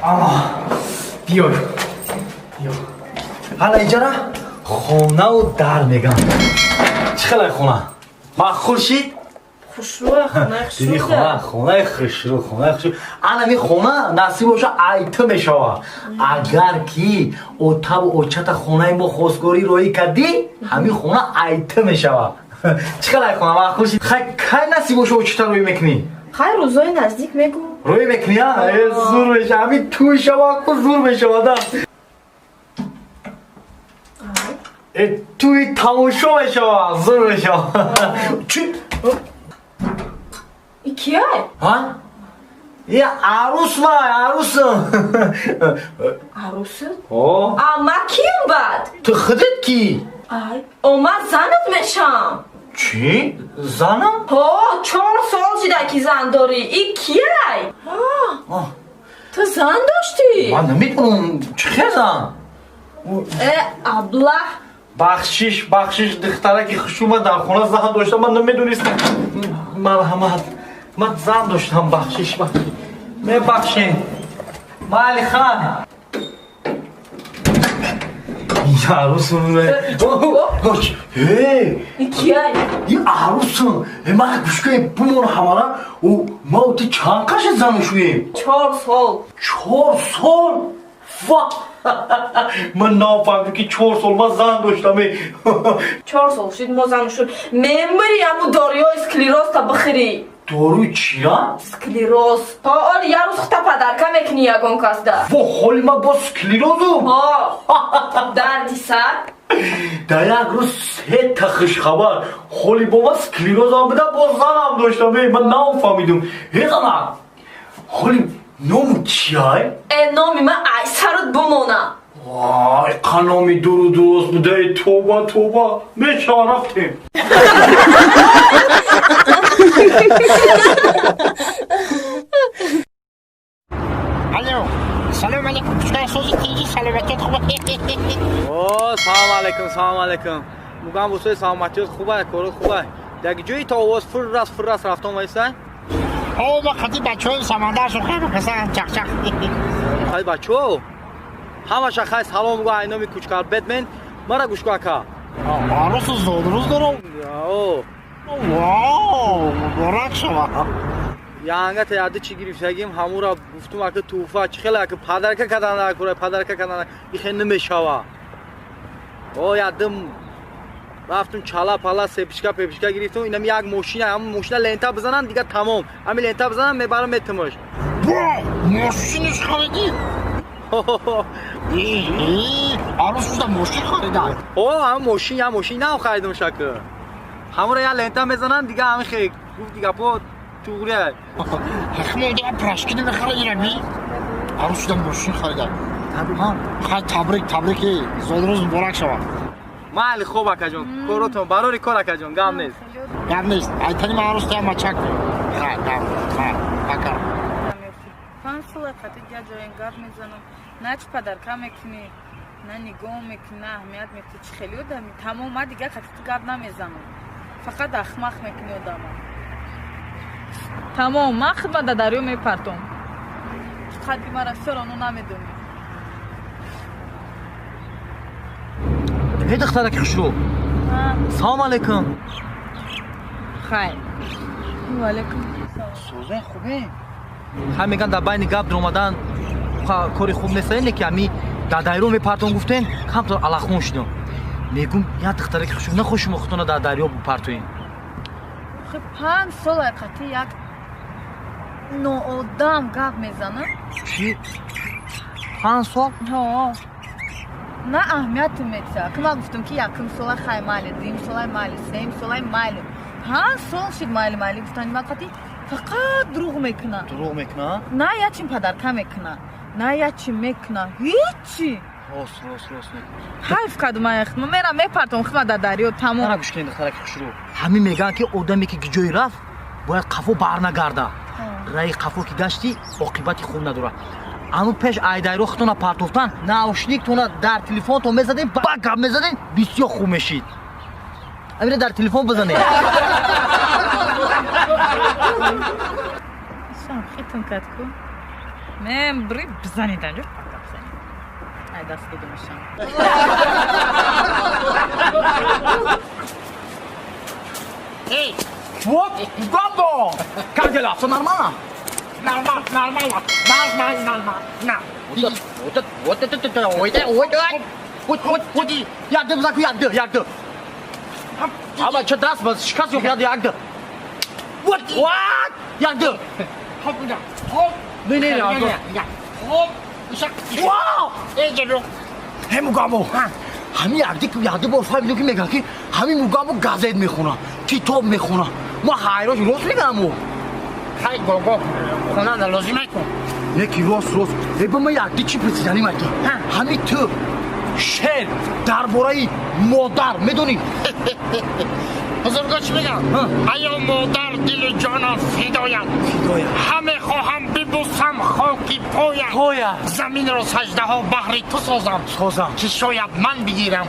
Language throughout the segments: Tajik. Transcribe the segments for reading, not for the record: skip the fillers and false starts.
Биёй, биё. Ҳала иҷара хонаву дар мегам. Чӣ хелай хона? Маъқул шид? Хушрӯ, хонаи Диди, хона, хонаи хушрӯ, хонаи хушрӯ. Анами хона насиб боша, айту мешава. Агар ки отаву очата хонаи мо хостгорӣ роҳӣ кардӣ, ҳамин хона айту мешава. Чӣ хелай хона, маъқул шид? Хай, кай насиб боша, очата роҳӣ мекунӣ? Хай, рӯзои наздик мегӯ. Роҳӣ мекунӣ, а? Э, зур меша, ҳамин тӯй шава, ку зур мешава, да. Э, тӯи тамошо мешава, зур мешава. Чӣ? И кияй? Ҳа? Я арӯс, вай, арӯсам. Арӯсат? О. А ма кием баъд? Ту худат кӣ? Ай, о, ман занат мешам. Чӣ? Занам? Ҳо, 4 сол шида ки зан дорӣ. И кияй? Ту зан доштӣ? Ман намедонам, чӣ хел зан? Э, аблаҳ! Бахшиш, бахшиш, духтараки хушрӯ, ман дар хона зан доштам, ман намедонистам. Марҳамат, ман зан доштам, бахшиш, бахшиш, мебахшем. Майли, хан. Арӯсум. И кияй? И арӯсум. Ман гӯшкаи бумон ҳамара. Ма ту чанд қаши зану шӯем? 4 сол. 4 сол? Ва, ман нафаҳмидам, ки 4 сол ман зан доштам. 4 сол шуд мо зану шуд. Мемири, ҳаму доруёи склерозта бихӯрӣ. Доруи чия? Склероз. То оли як рӯз хута подарка мекунӣ ягон касда. Во, ҳоли ман бо склерозум? Ҳо, дарди сар. Дар як рӯз сета хушхабар. Ҳоли бо ман склерозам буда, бо занам доштам. Ман нафаҳмидум. Э, занак, ҳоли ному чиай? Э, номи ман айсарут бумона. Вай, қаноми дуру дурост буда. Э, тоба, тоба, мешава, рафтем. Алло, салом алейкум, кучкай, сози, тинҷи, саломатият хуб? О, салом алейкум, салом алейкум. Мугам бусои, саломатиёт хуба, корот хуба. Даг ҷои то овоз фуррас фуррас рафтон вайсай? О, ма қати бачаҳои самандар шухай каса чақчақ. Хай, бачо. Ҳамаша хай, салом гу айноми кучкал Бэтмен. Мара гӯш ку, ака. Арӯсу зодрӯз дорам. О. Вау, муборак шава. Янгата яды чӣ гирифтагим, ҳамура гуфтум, ака, туҳфа. Чӣ хеле, ака, подарка кадан, акура подарка кадан ихе намешава. О, ядым рафтум, чала пала, сепичка пепичка гирифтум. Инам як мошина, ҳамун мошина лента бизанан, дига тамом. Ҳами лента бизанан, мебарам, метимаш. Во, мошинаш харидӣ? Арӯс шуда мошин харида? О, ҳам мошин, як мошин нав харидум, шака. Ҳамура як лента мезанан, дига ҳами хе гуфти гапо туғрия. Ҳақмонда як пирожки намехара ирами. Арӯс шуда мошин харида. Хай, табрик, табрик, зодрӯз муборак шава. Майли, хуб, акаҷон, коротон барори кор, акаҷон, гап нест. Гап нест, айтани ман арӯс таям мачак. Хай, гап, хай, пока. 5 сола қати ҷаҷоен гап мезанам, на чӣ подарка мекунӣ, на нигоҳ мекунӣ, на аҳамият метӣ. Чӣ хеле одами? Тамом, ма дигар қати ту гап намезанам, фақат ахмақ мекунӣ одама. Тамом, ман худма да дарё мепартом. Қадри мара всё равно намедонӣ. Э, духтараки хушрӯ, салом алейкум. Хайр, ваалейкум. Сӯзен, хубе? Ҳай, меган, дар байни гап дуромадан кори хуб нест, не ки ами дар дарё мепартом гуфтен, камтар алахмон шудам. Мегум, як духтараки хушрӯ, нахоҳ шумо худтона дар дарё бупартоен. 5 сол қати як ноодам гап мезанам. Чӣ, 5 сол? Ҳо, на аҳамияту метиҳад. Ки ман гуфтам, ки якум сола хай, майли, дуюм солай майли, сеюм солай майли, 5 сол шуд, майли майли гуфтани ман қати фақат дурӯғ мекунад. Дурӯғ мекунад? На ячим подарка мекунад, на ячим мекунад, ҳичи. Рост, рост, рост. Ҳайф кардум, ма мерам мепартом худма дар дарё, тамом. Ана, гӯш кунед, духтараки хушрӯ, ҳамин мегӯянд, ки одаме ки ҷое рафт, бояд қафо барнагарда. Раи қафо ки гаштӣ, оқибати хуб надорад. Ану пеш айдайро худтона партофтан, наушниктона дар телефонтон мезадем, ба гап мезадем, бисёр хуб мешид. Амира дар телефон бизанед. Хитм кард ку. Мен бри бизанидан ҷо пака бизанид. Ай даст додум мешам. Эй, Вот, Мугамбо! Как дела? Все нормально? Нормально, нормально. Нормально, нормально. Вот это, вот это, вот это, вот это, вот это. Вот, вот, вот. Якды, бизаку, якды, якды. Ама чё даст, бас шикаст ёк, якды, якды. Вот, вот, якды. Хоп, да. Хоп. Не, не, не, не. Хоп. Вау! Эй, ҷаро. Эй, Мугамбо. Ҳамин якди, якди бор фаҳмидем, ки мегӯяд, ки ҳамин Мугамбо газет мехонад, китоб мехонад. Ма ҳайрон шудем, рост мегӯям ӯ? Хай гого, хонанда лозим накун. Не ки рост, рост. Э, ба ма якди чӣ пурсиданӣ майта? Ҳамин ту шеър дар бораи модар медонӣ? Бузурго чӣ мегӯянд? Аё модар, дилу ҷонам фидоят. Фидоят. Ҳаме хоҳам бибусам хоки поят. Поят. Заминро саждаҳо баҳри ту созам. Созам. Ки шояд ман бигирам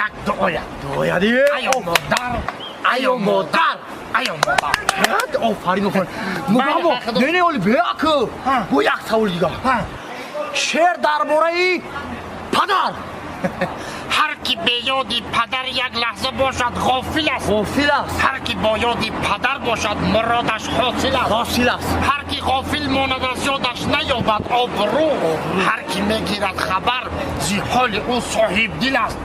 як дуоят. Дуоят. Аё модар, аё модар, аё модар. Офарин, офарин. Мугамбо, не, не, оли беаку. Бо як савол дигар. Шеър дар бораи падар. Ҳар ки бе ёди падар як лаҳза бошад, ғофил аст. Ғофил аст. Ҳар ки бо ёди падар бошад, муродаш ҳосил аст. Ҳосил аст. Ҳар ки ғофил монад, аз ёдаш наёбад обрӯ. Ҳар ки мегирад хабар зи ҳоли ӯ, соҳибдил аст.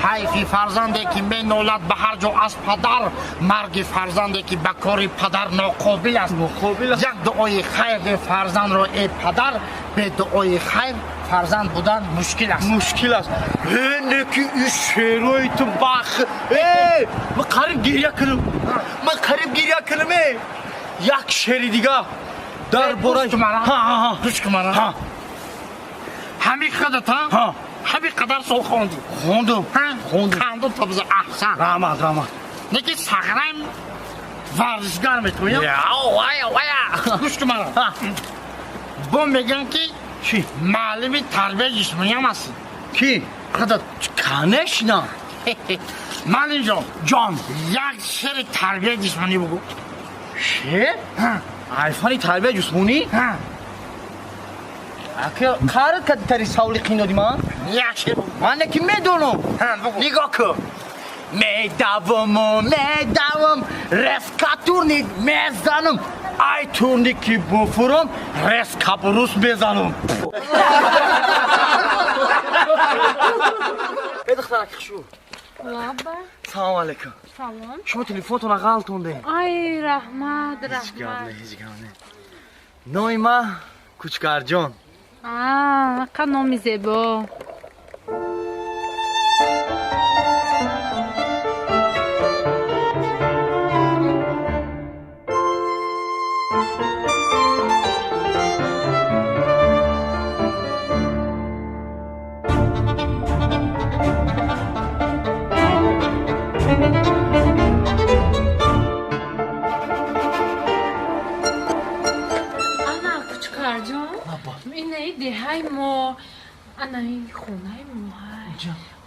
Ҳайфи фарзанде, ки менолад ба ҳар ҷо аз падар, марги фарзанде, ки ба кори падар ноқобил аст. Ноқобил аст. Як дуои хайр фарзандро, э падар, бе дуои хайр фарзанд будан мушкил аст. Мушкил аст. Э, не ки и шерои ту бах. Э, ман қариб гиря кунам. Ман қариб гиря кунам, э. Як шери дига дар бораи Гӯш кун мара. Ҳа, ҳа, ҳа. Гӯш кун мара. Ҳа. Ҳамин худат, Ҳа. ҳамин қадар сол хондӣ. Хондум. Хондум. Ханду табза, аҳсан. Раҳмат, раҳмат. Неки сағрам варзишгар метавоням. Вая, вая. Гӯш кун мара. Бо мегӯям, ки Чӣ? Муаллими тарбияи ҷисмониям ҳастӣ. Кӣ? Худат. Конечно. Муаллимҷон. Ҷон. Як шери тарбияи ҷисмонӣ бугӯ. Шер? Ай фани тарбияи ҷисмонӣ? Ака, қарат кади тари саволи қин додӣ ман? Як шер бугӯ. Ман не ки медонам. Бугӯ. Нигоҳ кун. Медаваму медавам, резко турник мезанам. Ай турники буфурам, резко брус мезанам. Э, духтараки хушу. Лаба. Салом алейкум. Салом. Шумо телефонтонро ғалтондем. Ай, раҳмат, Ҳеҷ гап раҳмат. не, ҳеҷ гап не. Номи ман Кучкарҷон. Ақа, номи зебо. Ана, Кучкарҷон, инаи деҳаи мо, ана ин хонаи мо.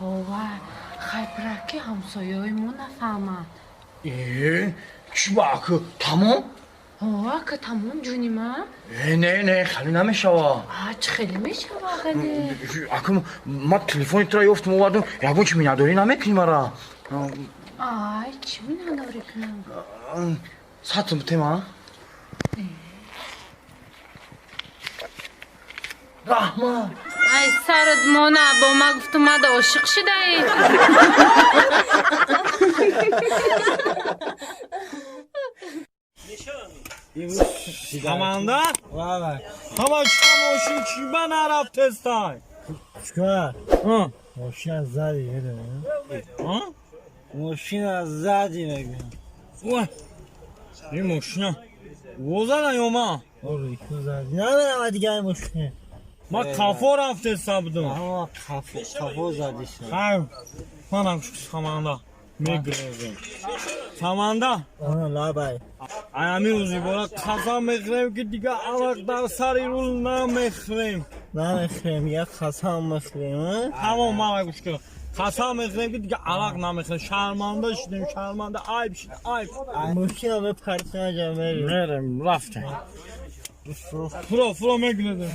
Ова, хайбра, ки ҳамсояҳои мо нафаҳманд. Э, чӣ ба аку, тамом? Ова, ка, тамом, ҷуни ман. Э, не, не, хеле намешава. А чӣ хеле мешава, хеле? Аку, ман телефони туро ёфтум, овардум, ягон чӣ миннатдорӣ намекунӣ мара? Ай, чӣ миннатдорӣ кунам? 100 сум бутема? Раҳмат. Ай, сарат мона, бо ма гуфту мада ошиқ шидаӣ. Саманда? Ҳама чӣ мошин чӣ ба нарафтестай? Чикор? Мошина зади, медонӣ? Мошина зади, мегӯям. Ин мошина возана ё ман? Оре, ку зади. Намерам дига ин мошина. Ман қафо рафтеста будам. Ҳама қафо, қафо зади шуд. Хайр, манам Саманда мегирезем. Саманда. Ана, лабай. Ай ҳамин рӯзи бора қасам мехӯрем, ки дига арақ дар сари рул намехӯрем. Намехӯрем, як қасам мехӯрем, а? Тамом, мана гӯш кун. Қасам мехӯрем, ки дига арақ намехӯрем. Шарманда шудем, шарманда, айб шуд, айб. Мошина бепартина ҷа мерем. Мерем, рафтем. Furo furo mekledim.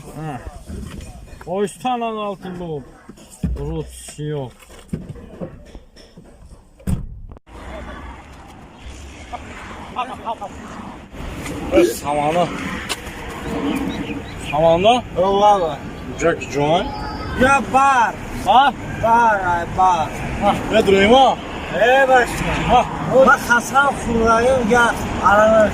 Oystanın altında Rus yok. Samana. Samanda? Valla. Jack John. Ya bar. Ha? Bar ay bar. Ha, ne durayım ha? Başka. Ha. Bak Hasan Furay'ın ya aranı.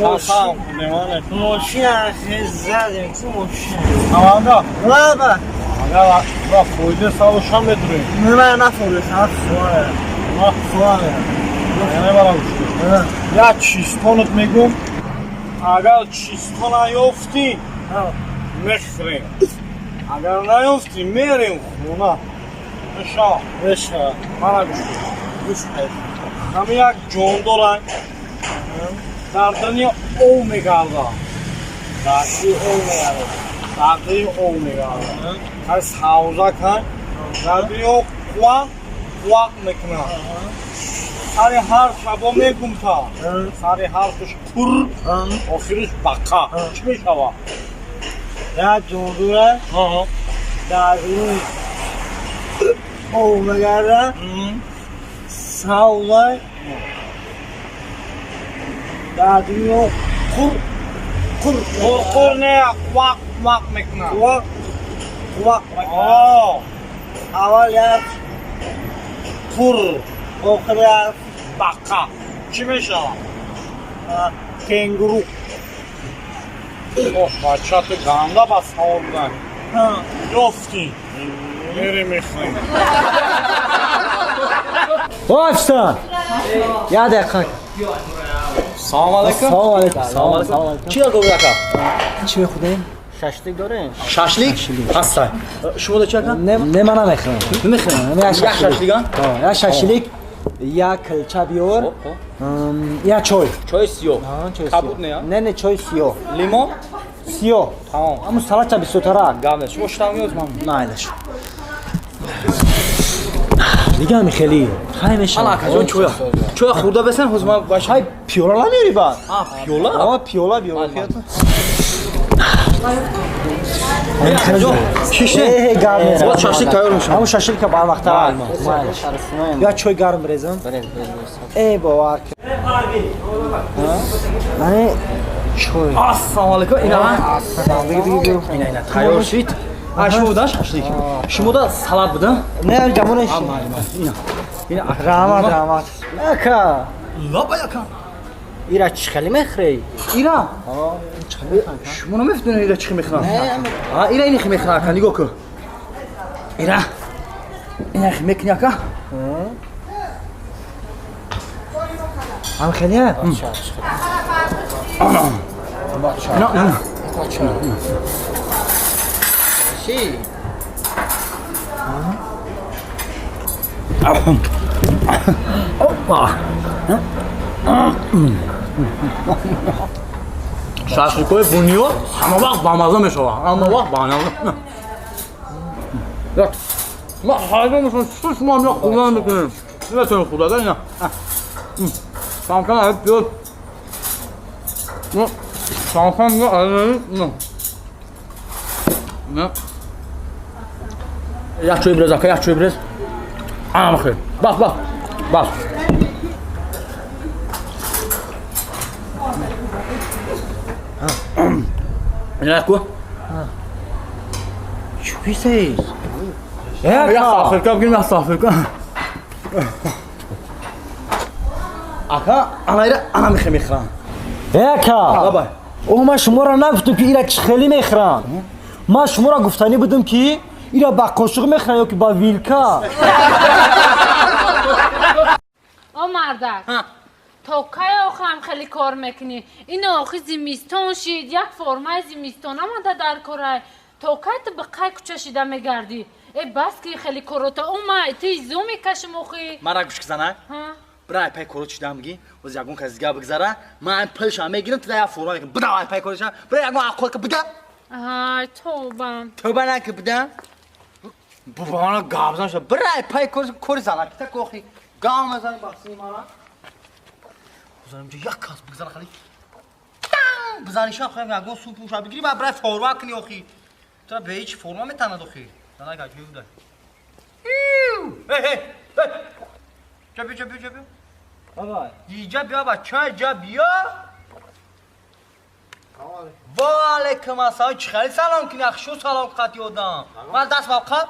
Hasan ne var ne? Moşya zaten kim moşya? Samanda. Valla. Aga bak koydu sağ şam ne durayım? Ne ne soruyor sana soruyor. Ha, Soruyor. ne var abi? Ya çistonut megum. Агар чистона ёфтӣ, мехӯрем. Агар наёфтӣ, мерем хона. Меша. Меша. Мана гӯш кун. Гӯш кун. Ҳами як ҷондорак дар дани ов мегардад. Дар дани ов мегардад. Дар дани ов мегардад. Ҳар савзакан дар дани ов қувақ қувақ мекунад. Сари ҳар шабо мегумта. Сари ҳарфаш пур, охириш бақа. Чӣ мешавад? Як ҷондора дар дани ов мегардад. Савзак дар дани ов қур қур қур не, қувақ қувақ мекунад. Қувақ қувақ мекунад. Аввал як қур, охир як бақа. Чӣ мешавад? Кенгуру. Оҳ, бача, ту ганда ба савол будан. Ёфтӣ. Мерем мехӯрем. Офисан. Я дақиқа. Салом алейкум. Салом алейкум. Салом алейкум. Чӣ гап ака? Чӣ мехӯрем? Шашлик дорем? Шашлик? Ҳастай. Шумо да чӣ ака? Не, не ман намехӯрам. Намехӯрам. Як Як шашлик, а? Як шашлик, як килча биёр. Як чой. Чои сиёҳ. Чой Кабуд сиёҳ. не, а? Не, не, чой сиёҳ. Лимон? Сиёҳ. Тамом. Ҳамун салатча бисёртарак. Гап нест. Шумо шутам меоз ман. Майлаш. Дига ҳами хеле хай мешавад. Ана акаҷон чоя. Чоя хӯрда бесен, ҳозир ман баш. Хай пиёла намеёри баъд? А, пиёла? А, пиёла биёр. Шише. Гарм нест. Боз шашлик тайёр мешавад. Ҳамун шашлика ба вақта. Я чой гарм резам. Э, бовар кун. Ани чой. Ассалому алейкум. Ина. Ина, ина тайёр шид. А, шумо буда шашлик? Шумо да салат буда? Не, ҷамонаш. Ина. Ина, Раҳмат, раҳмат. Ака. Лаба ака. Ира чӣ хеле мехӯрӣ? Ира. Шумо намефдонед ира чӣ мехӯрам? А, ира ини мехӯрам ака, нигоҳ кун. Ира. Ина мекунӣ ака? Ҳам хеле? На, на. Опа. Шашликои Бунёд ҳама вақт бамаза мешавад. Ҳама вақт бамаза. Ма ҳайрон мешавам, чӣ шумо ҳам як хӯрдан мекунем? Наметавонем хӯрда, да ина. Камкам ай пиёз. Камкам на. На. Як чой бирез, ака, як чой бирез. Ана бахир. Бах, бах. Бах. Ина ку? Чӣ писаи? Як салфетка бигирем, як салфетка. Ака, ана ира ана мехе мехӯрам. Ака. Лабай. О, ман шуморо нагуфтам ки ира чӣ хеле мехӯрам. Ман шуморо гуфтанӣ будам ки ира ба қошуқ мехӯрам ё ки ба вилка. О мардак, то кай охам хеле кор мекунӣ? Ин охи зимистон шид, як формаи зимистон омада дар корай. То кай ту ба қай кӯча шида мегардӣ? Э, бас ки хеле корота омай, ту изо мекашим охи. Мара гӯш кизана. Бира ай пай корот шидам бигӣ, оз ягон кас дига бигзара, ман ай пулша мегирам, ту да як форма мекунам. Бира ай пай корот шидам, бира ягон аққол ка буда. Ай, тобам. Тоба на ки буда. Бубана гапзан шуда. Бира ай пай корот кори зана кита кохи. Гав мезани бахсини мара. Озарам ҷо як кас бигзара хали. бизанишам хоҳам ягон сум пуша бигирӣ ба брай форма кунӣ охи. Тура бе ҳеҷ форма метанад охи. Занак аҷоиб буда. Ҷа биё, ҷа биё, ҷа биё. Бабай. Иҷа биё бача, иҷа биё. Ва алайкум ассалом. Чӣ хеле салом кунӣ? Ахшу салом қати одам. Ман даст ба қаб.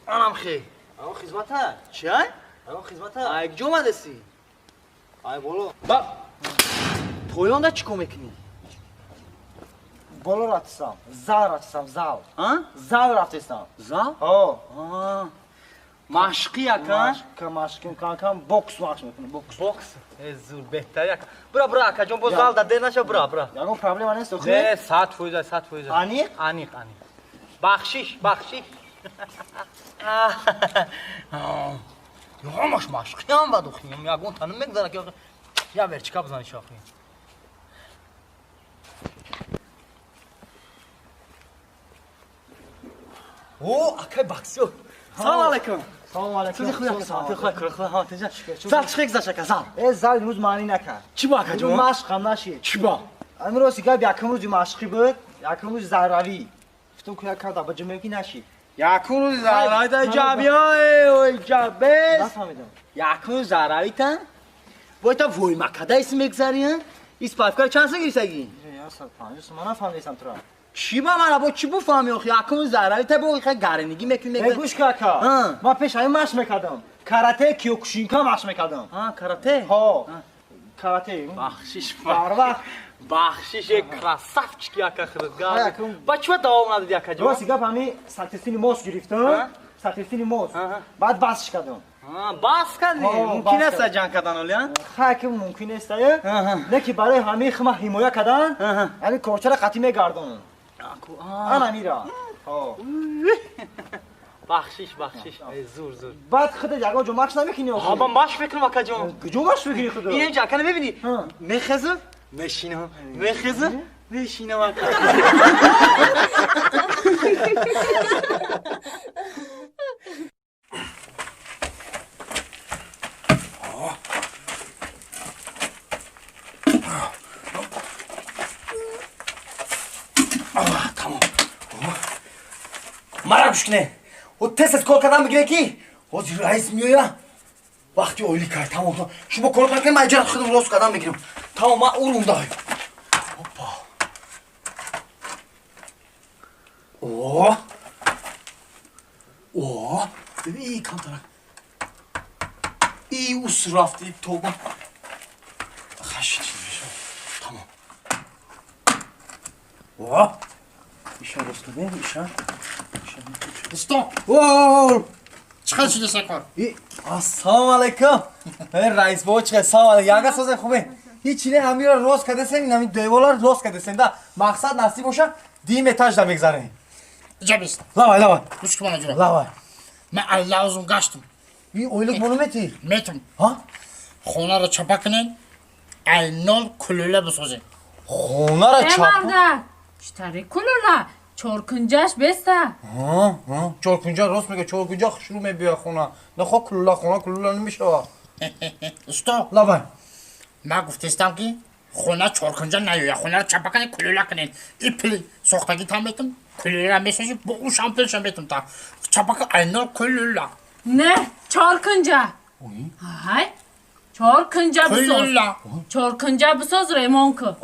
Анам хе. Ягон хизмата? Чӣ ай? Ягон хизмата? Ай куҷо омадасӣ? Ай боло. Ба поёнда чӣ кор мекунӣ? Боло рафтесам. Зал рафтесам, зал. А? Зал рафтесам. Зал? Ҳо. Машқи ака? Машқи кам бокс машқ мекунам, бокс. Бокс? Э зур, беҳтар ака. Бура, бура акаҷон, боз зал да дер наша, бура, бура. Ягон проблема нест охи? Не, 100%, 100%. Аниқ? Аниқ, аниқ. Бахшиш, бахшиш. Ҳамаш машқиам бад охи. Ягон танам мегзара ки я верчика бизани шохи. О, акай боксёр. Салом алайкум. Салом алайкум. Ту худ ака, ту худ кур, худ ҳа, тинҷа. Зал чӣ гузашт ака, зал? Э, зал имрӯз маънӣ накард. Чӣ бо акаҷон? Машқам нашид. Чӣ бо? Имрӯз гап якум рӯзи машқӣ буд, якум рӯзи зарравӣ. Гуфтам ку як кам даба ҷумем ки нашид. Якум рӯзи зарравӣ та ҷабиё, ой ҷабес. Нафаҳмидам. Якум рӯзи зарравӣ та? Бо та вой макада ис мегзарӣ, ҳа? Ис павкар чанд сум гирифтагӣ? 150 сум, ман нафаҳмидам тура. Чӣ ба мана бо чӣ буфаҳмӣ охи? Якум рӯзи зарравӣ та бо хай гаринигӣ мекунӣ мегӯ. Гӯш ка ака. Ман пеш ҳамин машқ мекардам. Карате киёкушинка машқ мекардам. Ҳа, карате? Ҳо. Карате. Бахшиш. Барвақт. Бахшиш, красавчики ака хирдгар. Ба чӣ давом надодӣ акаҷон? Рости гап ҳамин сатирсини мос гирифтам. Сатирсини мос. Баъд басш кардам. Бас кардӣ? Мумкин аст ҷанг кардан оли, а? Хай ки мумкин нест, не ки барои ҳамин хима ҳимоя кардан, ҳамин корчара қатъӣ мегардонам. Ан ҳамира. Бахшиш, бахшиш. Зур, зур. Баъд худат ягон ҷо машқ намекунӣ охи? Ҳа, ман машқ мекунам акаҷон. Куҷо машқ мекунӣ худат? Ин ҷо ака намебинӣ? Мехезам, мешинам, мехезам, мешинам ака. Тамом. Мара гӯш кунед. О тез кор кардан бигире ки ҳозир раис меоя. Вақти оилӣ кард. Тамом. Шумо кор накунед, ман иҷара худам рост кардан мегирам. Тамом, ман урунда. Опа. О. О. Бибин камтара. И ус рафти тоба. Хашид тамом. О. Иша рост кардем, иша. Стоп. О! Чӣ хел шудеса кор? Ассалому алайкум. Раис бобо чӣ хел? Салом алайкум. Янга созем хубе. Ҳеҷ не ҳамира рост кардесем, ин ҳамин деволар рост кардесем да. Мақсад насиб боша, дим этаж да мегзарем. Иҷа бист. Лавай, лавай. Гӯш кун мана ҷура. Лавай. Ман аллаузум гаштам. И ойлук моно мети? Метум. Ҳа? Хонаро чапа кунем, айнол кулула бисозем. Хонаро чапа? Читари кулула? Чоркунҷаш беста. Ҳа, ҳа, чоркунҷа рост мега, чоркунҷа хушрӯ мебиёя хона. Нахо кулула хона кулула намешава. Усто. Лавай. Ман гуфтестам ки хона чоркунҷа наёя, хонаро чапа кунед, кулула кунед. И пул сохтагӣ там метум, кулула месозӣ, бо ӯ шам пулшам метум та. Чапа кун айнол кулула. Не, чоркунҷа. Ҳай. Чоркунҷа бисоз. Кулула. Чоркунҷа бисоз, ремон кун.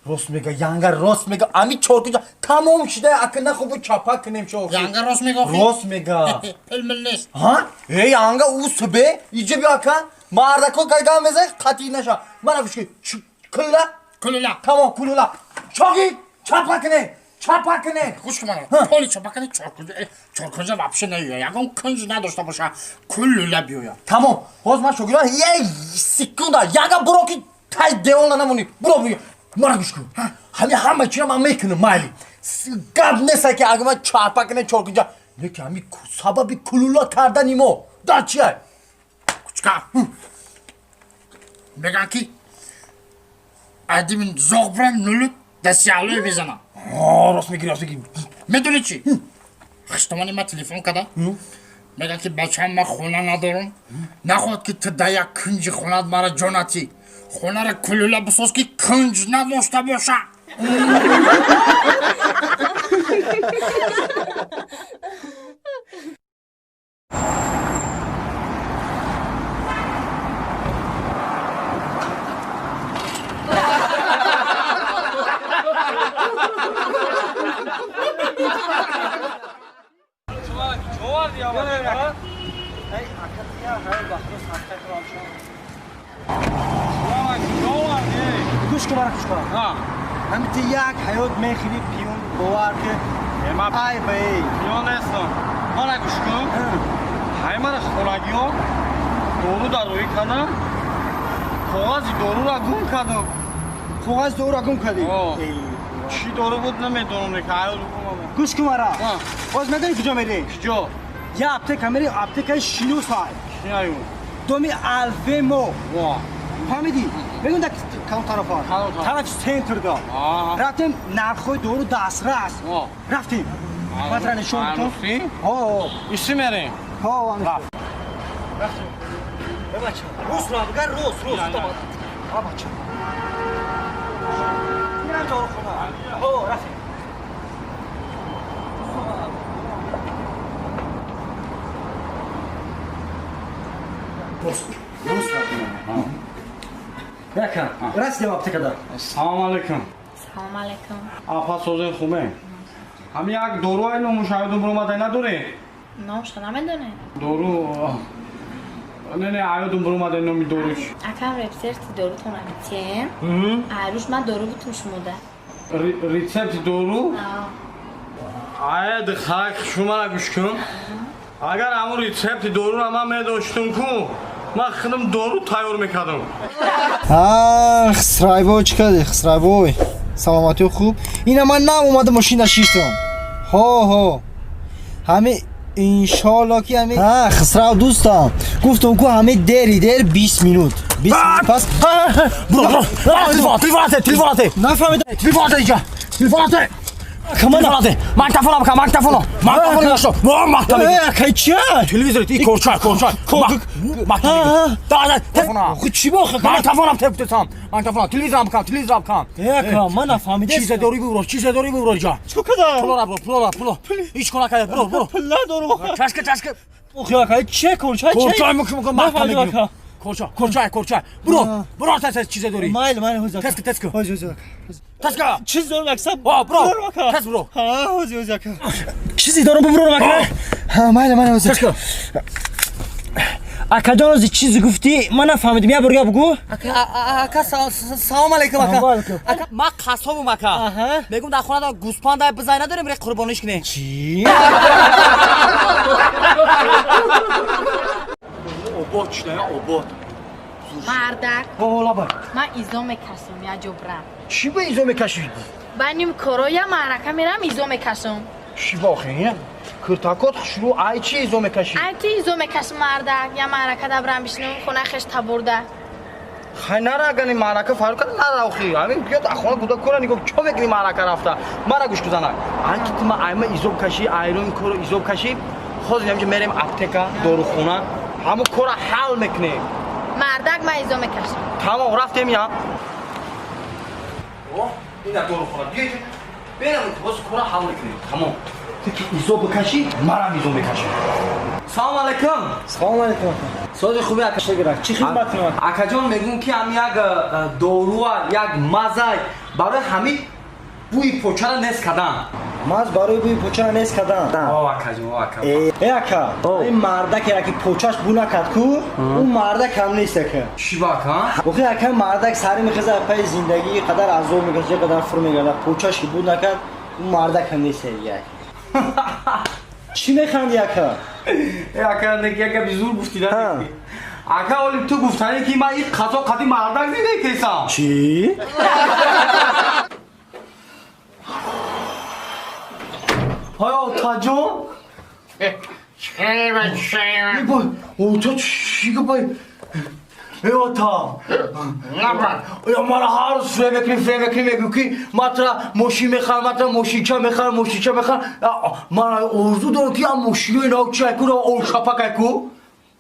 Рост мега, янга рост мега, ами чоркунҷа тамом шуда, ака нахо бо чапа кунем шо. Янга рост мега охи? Рост мега. Пул мил нест. Ҳа? Э, янга ӯ субе, иҷа биё ака. Мардако гайгам мезай, қатъӣ наша. Мана гӯш кун. Кулула? Кулула. Тамом, кулула. Шоги, чапа кунем. Чапа кунем. Гӯш кун мана. Поли чапа кунем, чоркунҷа, чоркунҷа вообще наёя. Ягон кунҷ надошта боша, кулула биёя. Тамом. Ҳоз ман шогирдон як секунда, янга буро ки тай девона намонӣ. Буро биё. Мара гӯш кун. Ҳами ҳама чиро ман мекунам, майли. Гап нест ки агар ман чапа кунем чоркунҷа. Не ки ҳами сабаби кулула кардани мо дар чия? Кучка. Меган ки адимин зоғ бурам нулук дастиалои мезанам. Рост мегирӣ, рост мегирӣ. Медонӣ чӣ? Хиштомани ман телефон карда. Меган ки бачаам ман хона надорам. Нахоҳад ки ту дар як кунҷи хонат мара ҷо натӣ. Хонаро кулула бисоз, ки кунҷ надошта боша. Гӯш кун, мара гӯш кун. Ҳамин ти як ҳаёт мехӯри пиён, бовар ки ай ба эй. Пиён нестам. Мара гӯш кун. Ҳай мара хонагиҳо дору дар рӯӣ кардам. Коғази дорура гум кардам. Коғази дорура гум кардӣ? Чӣ дору буд намедонам, ки ҳаёт гум. Гӯш кун мара. Боз медонӣ куҷо мерӣ? Куҷо? Я аптека мерӣ, аптекаи шиносай. Чинаю? Доми Алфемо. Фаҳмидӣ? Мегӯям дар кадом тарафа? Тарафи центрда. Рафтем, нархҳои дору дастрас. Рафтем. Матра нишон кун. Ҳо. Исӣ мерем? Ҳо, рафтем. Бача, рӯз ра бигар, рӯз, рӯз. А бача. Инам дорухона. Ҳо, рафтем. Рӯз рафтем. Яка, расидем аптекада. Салом алейкум. Салом алейкум. Апа, созен хубе? Ҳами як дору ай номуш ҳаётум буромадай надорӣ? Номша намедонем. Дору не, не, ҳаётум буромадай номи доруш. Акам, рецепти дорутон амитем. Айрӯш ман дору бутум шумода. Рецепти дору? Ай, дихак, шумара гӯш кун. Агар ҳамун рецепти доруро ман медоштум ку, ман худам дору тайёр мекардам. Хисрайбой, чӣ кардӣ, Хисрайбой? Саломатиё хуб? Ина ман нав омада мошина шиштам. Ҳо, ҳо. Ҳами иншоалло ки ҳами ҳа, Хисрав дӯстам. Гуфтам ку ҳами дери дер 20 минут. 20 минут пас. Телефон, телефон, телефон. Нафаҳмидам. Телефон инҷа. Телефон. Камана. Магнитофон бка, магнитофон. Магнитофон дошто. Во магнитофон. Э, акай чия? Телевизор и корча, корча. Магнитофон. Да, да, телефон. Ху чӣ бо Магнитофонам тепутам. Магнитофон, телевизорам бка, телевизорам бка. Э, ака, ман нафаҳмидам. Чизе дори бубро, чизе дори бубро ҷа. Чӣ када? Пулора бро, пулора, пуло. Ҳеч кор накарда, бро, бро. Пул надорам. Чашка, чашка. Охи, акай, чӣ корча? Корча мукум, Нафаҳмидам, ака. Корча, корча, корча. Бро, бро, тез чизе дори. Майл, майл, ҳозир. Теска, теска. Ҳозир, ҳозир. Теска. Чиз дорам, акса. О, бро. Тез бро. Ҳа, ҳозир, ҳозир, ака. Чизе дорам, буброрам, ака. Ҳа, майли, майли, ҳозир. Теска. Акаҷон, ҳозир чизе гуфтӣ, ман нафаҳмидам. Як бор гап бугӯ. Ака, ака, салом алейкум, ака. Ака, ман қассобум, ака. Мегум, дар хона гӯспанда бизай надорем, ре қурбониш кунем. Чӣ? Обод чӣ, обод. Мардак. Ҳо, лаба. Ман изо мекашам, як ҷо брам. Чӣ ба изо мекашӣ? Ба ним короя маърака мерам, изо мекашам. Чӣ ба охи? Киртакот хушрӯ, ай чӣ изо мекашӣ? Ай ти изо мекашам, мардак, я маърака да брам бишинам, хона хеш табурда. Хай нара, агани маърака фарқ карда нара охи. Ҳамин биёд хона гуда кора нигоҳ чо мекунӣ маърака рафта? Мара гӯш кузанак. Ай ки ту ма айма изо кашӣ, айрон коро изо кашӣ. Ҳозир ҳамҷа мерем аптека, дорухона, ҳамун кора ҳал мекунем. Мардак, ман изо мекашам. Тамом, рафтем я. О, ина дорухона. Биё берам, ҳозир кора ҳал мекунем. Тамом. Ту ки изо бикашӣ, марам изо мекашам. Салом алейкум. Салом алейкум. Сози хуби, ака. Чӣ хидмат кунам? Акаҷон, мегӯм ки ҳам як доруа, як мазай барои ҳамин бӯи почара нест кардан. Маз барои бӯи почара нест кардан? О, акаҷон, о, ака. Э, ака, ин мардаке ки почаш бӯ накард ку, ӯ мардак ҳам нест, ака. Чӣ ба, ака? Охи, ака, мардак сари мехеза, пайи зиндагӣ қадар азоб мекашад, қадар фур мегардад, почаш ки бӯ накард, ӯ мардак ҳам нест, як. Чӣ механди, ака? Э, ака, неки яка бизур гуфтӣ да. Ака, оли ту гуфтанӣ ки ман ин қазо қади мардак зиндагӣ кесам. Чӣ? Ҳай, отаҷон. Бой, ота чӣ гапай? Э, ота. Я мара ҳар рӯз фиреб мекунӣ, фиреб мекунӣ, мегӯ ки ман тра мошин мехарам, ман тра мошинча мехарам, мошинча мехарам. Ман орзу дорам ки ям мошинои нав чай ку, олшапакай ку.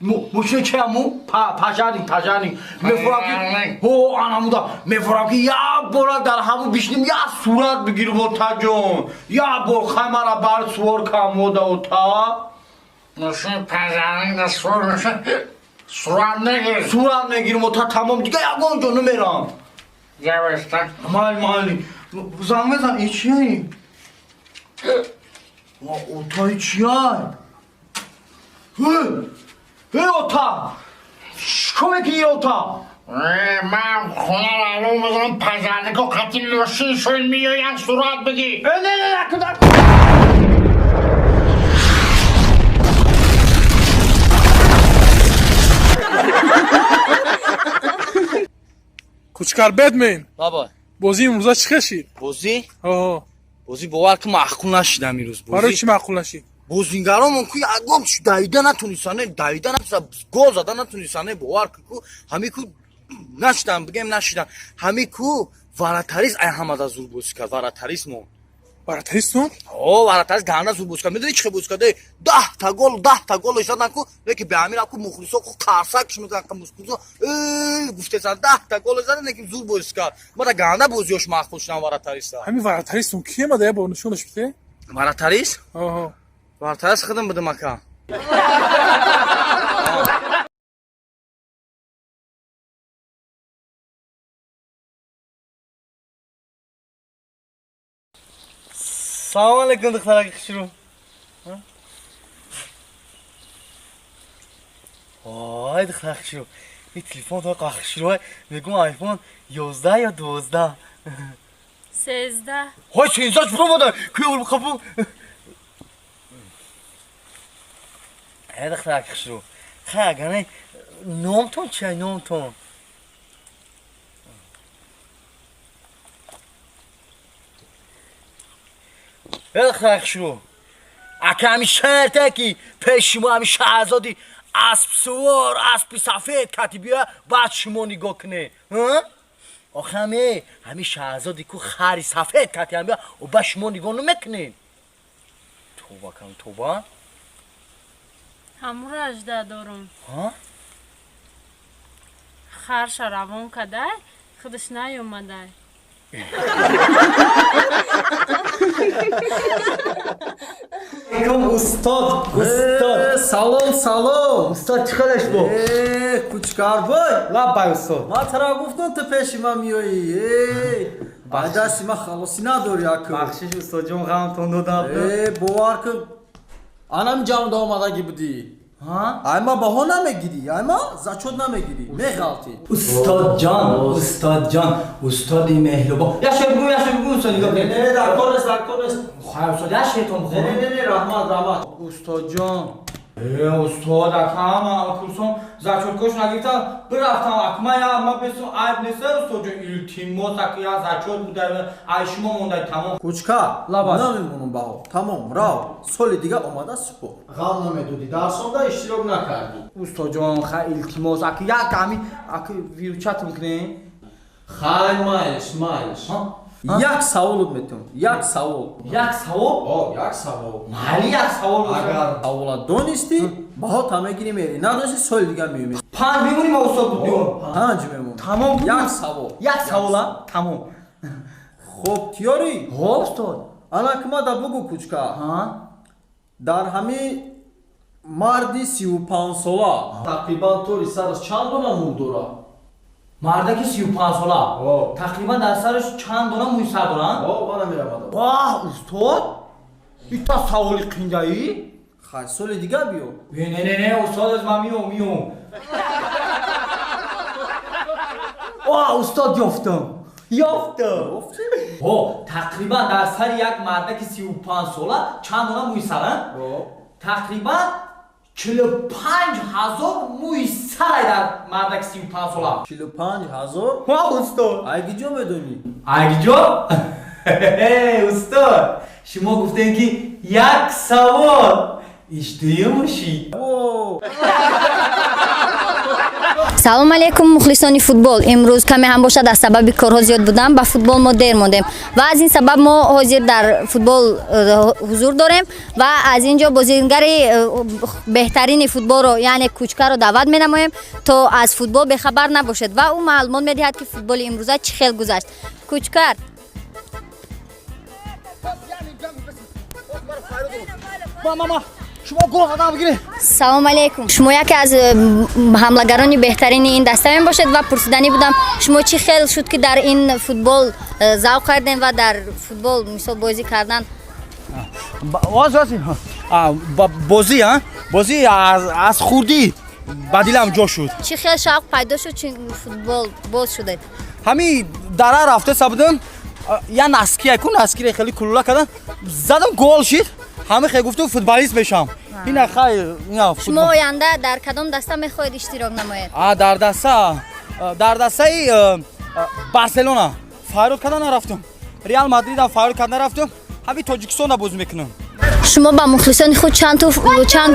Мошина чи аму? Пожарник, пожарник. Мефорам ки ҳо анамуда мефорам ки як бора дар ҳаму бишинем, як сурат бигирем отаҷон. Як бор хай мара бар сувор кам ода ота. Мошин пожарник да суор меша сурат мегирӣ. Сурат мегирим ота, тамом, дига ягон ҷо намерам. Ҷавеста. Майли, майли. Занг мезан, и чия? Ота и чия? Эй, ота! Чикор мекунӣ, ота? Ман хонаро алов мезанам, пожарнико қати мошиншон меоянд, сурат бигир. Не, не, накун, Кучкар Бэтмен. Баба. Бозии имрӯза чӣ хел шид? Бозӣ? Оҳо. Бозӣ бовар ки маъқул нашидам имрӯз. Барои чӣ маъқул нашид? Бозингаромон ку ягон чи давида натунистане, давида натуниста, гол зада натунистане, бовар ки ку ҳами ку нашидан, бигем нашидан. Ҳами ку варатарист ай ҳамада зур бозӣ кард, варатарист мо. Варатаристон? О, варатарист ганда зур бозӣ кард. Медонӣ чӣ хел бозӣ кард? 10 гол, 10 гол задан ку, леки бе ҳамин ку мухлисо ку қарсак мезананд, мухлисо гуфтесан 10 гол задан, леки зур бозӣ кард. Мада ганда бозиёш маъқул шудан варатариста. Ҳамин варатаристон кие мада як бор нишонаш бите? Варатарист? Оҳо. Варатарист худам будам ака. Салом алейкум, духтараки хушрӯ. Ой, духтараки хушрӯ. Ин телефон то хушрӯ. Мегӯм айфон 11 ё 12. 13. Ой, 13 чуро мода? Куё қапу. Э, духтараки хушрӯ. Хай, агане номтон чи номтон? Э, духтараки хушрӯ. Ака ҳами шарте ки пеши шумо ҳами шаҳзоди аспсувор, аспи сафед кати биёя, баъд шумо нигоҳ кунед. Охе ҳами шаҳзоди ку хари сафед кати ҳам биёя, ба шумо нигоҳ намекунед. Тоба кам тоба. Ҳамуро ажда дорум. Харша равон кадай, худаш наёмадай. Алейкум устод, устод. Салом, салом. Устод, чӣ хелеш бо? Кучкарбой. Лаббай, устод. Ман тара гуфтам, ту пеши ман меоӣ. Ба дасти ман халосӣ надорӣ аку. Бахшиш, устодҷон, ғамтон додам. Бовар ки анам ҷамъда омадагӣ будӣ. Ай ма баҳо намегирӣ, ай ма зачёт намегирӣ, меғалтӣ. Устодҷон, устодҷон, устоди меҳрубон. Як шеър бигӯ, як шеър бигӯ, устод, нигоҳ Не, не, дар кор нест, дар кор нест. Хайр, устод, як шеъртон Не, бихонам. не, не, не, раҳмат, раҳмат. Устодҷон. Устод, ака, ман курсом зачёткош нагирифтам, бирафтам, ака, ман я ма бесум айб нест, устодҷон, илтимос, ака, я зачёт буда, ай шумо мондай тамом. Кучка, Лабас. намемонам баҳо. Тамом, рав. Соли дига омада супор. Ғам намедодӣ, дарсонда иштирок накардӣ. Устодҷон, хай илтимос, ака, як ҳами, ака, виручатам кунем. Хай, майлиш, майлиш. Як саволот метавон, як савол. Як савол? О, як савол. Майли, як савол. Агар савола донистӣ, баҳота мегирӣ, мерӣ. Надонистӣ, соли дига меёмӣ. 5 мемонӣ ма, устод, будем. 5 мемонӣ. Тамом. Як савол. Як савола, тамом. Хуб, тиёрӣ? Ҳо, устод. Ана кимада бугӯ, Кучка. Дар ҳами марди 35-сола тақрибан тори сараш чанд дона мӯй дорад? Мардаки 35-сола тақрибан дар сараш чанд дона мӯи сар доранд? О, мана меравадам. Ваҳ, устод, ита саволи қиндаӣ. Хай, соли дига биё. Не, не, не, устод, аз ман миём, миём. О, устод, ёфтам, ёфтам. Ҳо, тақрибан дар сари як мардаки 35-сола чанд дона мӯи сара? Тақрибан 45 000 мӯи сарай дар мардаки 35-сола. 45 000? Ҳо, устод. Айгиҷо медонӣ? Айгиҷо? Устод, шумо гуфтем ки як савол иштуюмуши. Салом алейкум, мухлисони футбол. Имрӯз каме ҳам бошад, аз сабаби корҳо зиёд будан, ба футбол мо дер мондем ва аз ин сабаб мо ҳозир дар футбол ҳузур дорем ва аз ин ҷо бозигари беҳтарини футболро, яъне Кучкаро даъват менамоем, то аз футбол бехабар набошед ва ӯ маълумот медиҳад, ки футболи имрӯза чӣ хел гузашт. Кучкар. Шумо гол задам бигиред. Салом алейкум. Шумо яке аз ҳамлагарони беҳтарини ин даста мебошед ва пурсиданӣ будам, шумо чӣ хел шуд, ки дар ин футбол завқ кардем ва дар футбол мисол бозӣ кардан? Бозӣ, бозӣ аз хурдӣ ба дилам ҷо шуд. Чӣ хел шавқ пайдо шуд, чун футбол боз шудед? Ҳамин дара рафта будам, я носки ку, носкире хеле кулула кардам, задам, гол шид. Ҳама хел гуфтум, футболист мешавам. Ина хай, ина. Шумо оянда дар кадом даста мехоҳед иштирок намоед? Дар даста, дар дастаи Барселона файрод карда нарафтам, Реал Мадридам файрод карда нарафтам, ҳамин Тоҷикистонда бозӣ мекунам. Шумо ба мухлисони худ чанд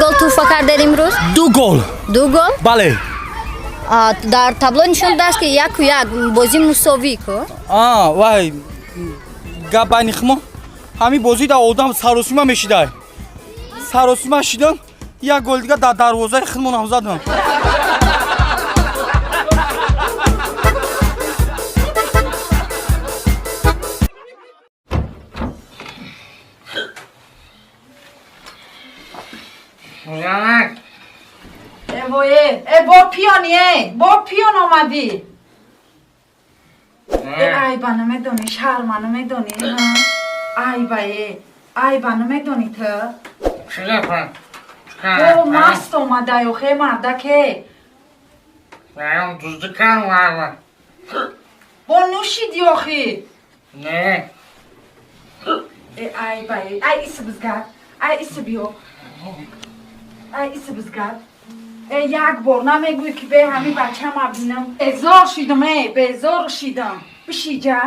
гол тӯҳфа кардед имрӯз? Ду гол. Ду гол? Бале. Дар табло нишон додааст, ки 1-1, бозӣ мусовӣ ку. Вай, гап байни хумо, ҳамин бозӣ дар одам саросима мешидай. Саросима шидам, як гол дига дар дарвозаи худмонам задам. Э, бо пиёни, э, бо пиён омадӣ. Э, айба намедонӣ, шарма намедонӣ? Айба, э, айба намедонӣ ту? О, маст омадай охе, мардаке. Бо нӯшидӣ охи? Э, айба, э, ай иси бизгар, ай иси биё, ай иси бизгар. Э, як бор намегӯӣ, ки бе ҳамин бачама бинам? Безор шидам, э, безор шидам. Бишиҷа.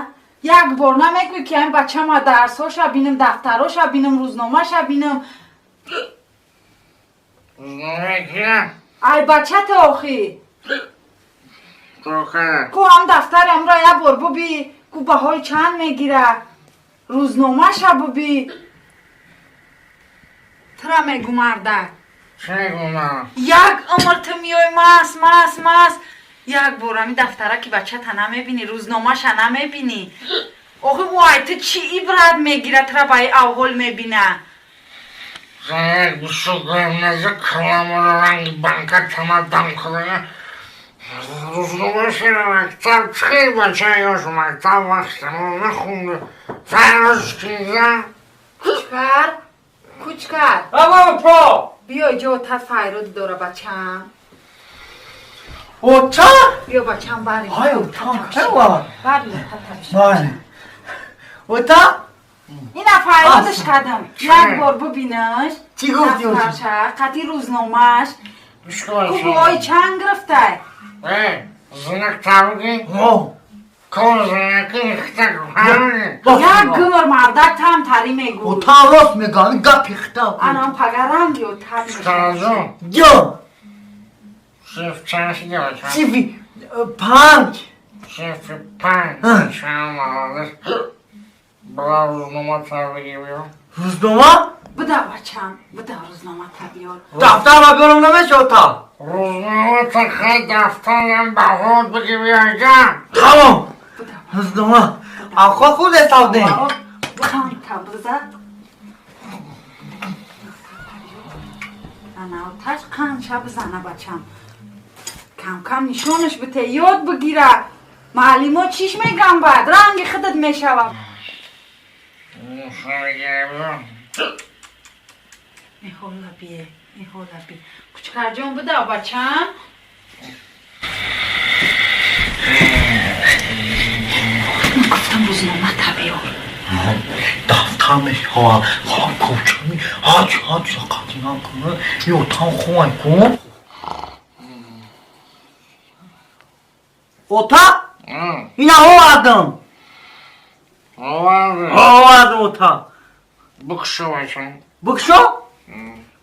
Як бор намегӯӣ, ки ҳамин бачама дарсҳоша бинам, дафтароша бинам, рӯзномаша бинам? Ай бачата охи. Ку ҳам дафтари амро як бор буби, ку баҳои чанд мегира, рӯзномаша буби. Тура мегӯ, мардак. Як умр ту миёй маст, маст, маст, як бор ҳамин дафтара ки бачата намебинӣ, рӯзномаша намебинӣ. Охи ӯ ай ту чӣ ибрат мегира, тура ба ин авҳол мебина? Кучкар, Кучкар, биё иҷо, отат файрод дора, бачам. Ота? Биё, бачам, бари. Ай, ота, кайва? Бари, отат. Бале. Ота? Ина файродаш кардам. Як бор бубинаш. Чӣ гуфтӣ? Дафтарша, қати рӯзномааш. Ку бой чанд гирифтай? Як гумр мардак тамтарӣ мегӯ. Ота рост мега, гапи хита. Анам пагаранги отат. Ҷон. Сифи панҷ. Рӯзнома? Буда, бачам, буда, рӯзномата биёр. Дафтарма биёрам намеша, ота? Тамом. Рӯзнома. Ахо худ ҳисоб. Қанта биза. Ана оташ қанша бизана, бачам. Кам кам нишонаш бите, ёд бигира. Маълимо чиш меган баъд? Ранги худат мешава. Меҳола бие, меҳола би. Кучкарҷон, буда, бачам. Ман гуфтам, рӯзномата биёр. Дафтар мешава, хом кучами, ҳач ҳач қатинам куна, ётам хумай кун. Ота? Ина овардам. Овардам, ота. Букшо?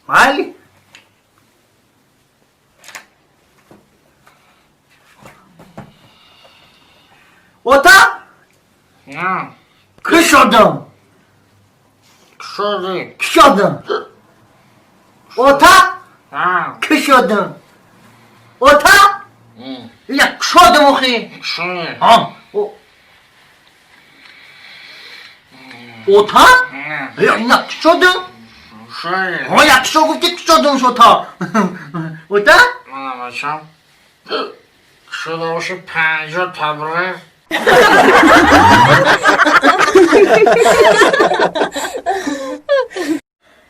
Майли. Ота? Кушодам. Кушодӣ. Кушодам. Ота? Кушодам. Ота? Я кушодам охи. Кушодӣ. Ота? Я ина кушодам. Кушодӣ. Ҳо, я кушо гуфти кушодам шота. Ота? Мана бачам. Кушода боши 50 табрез.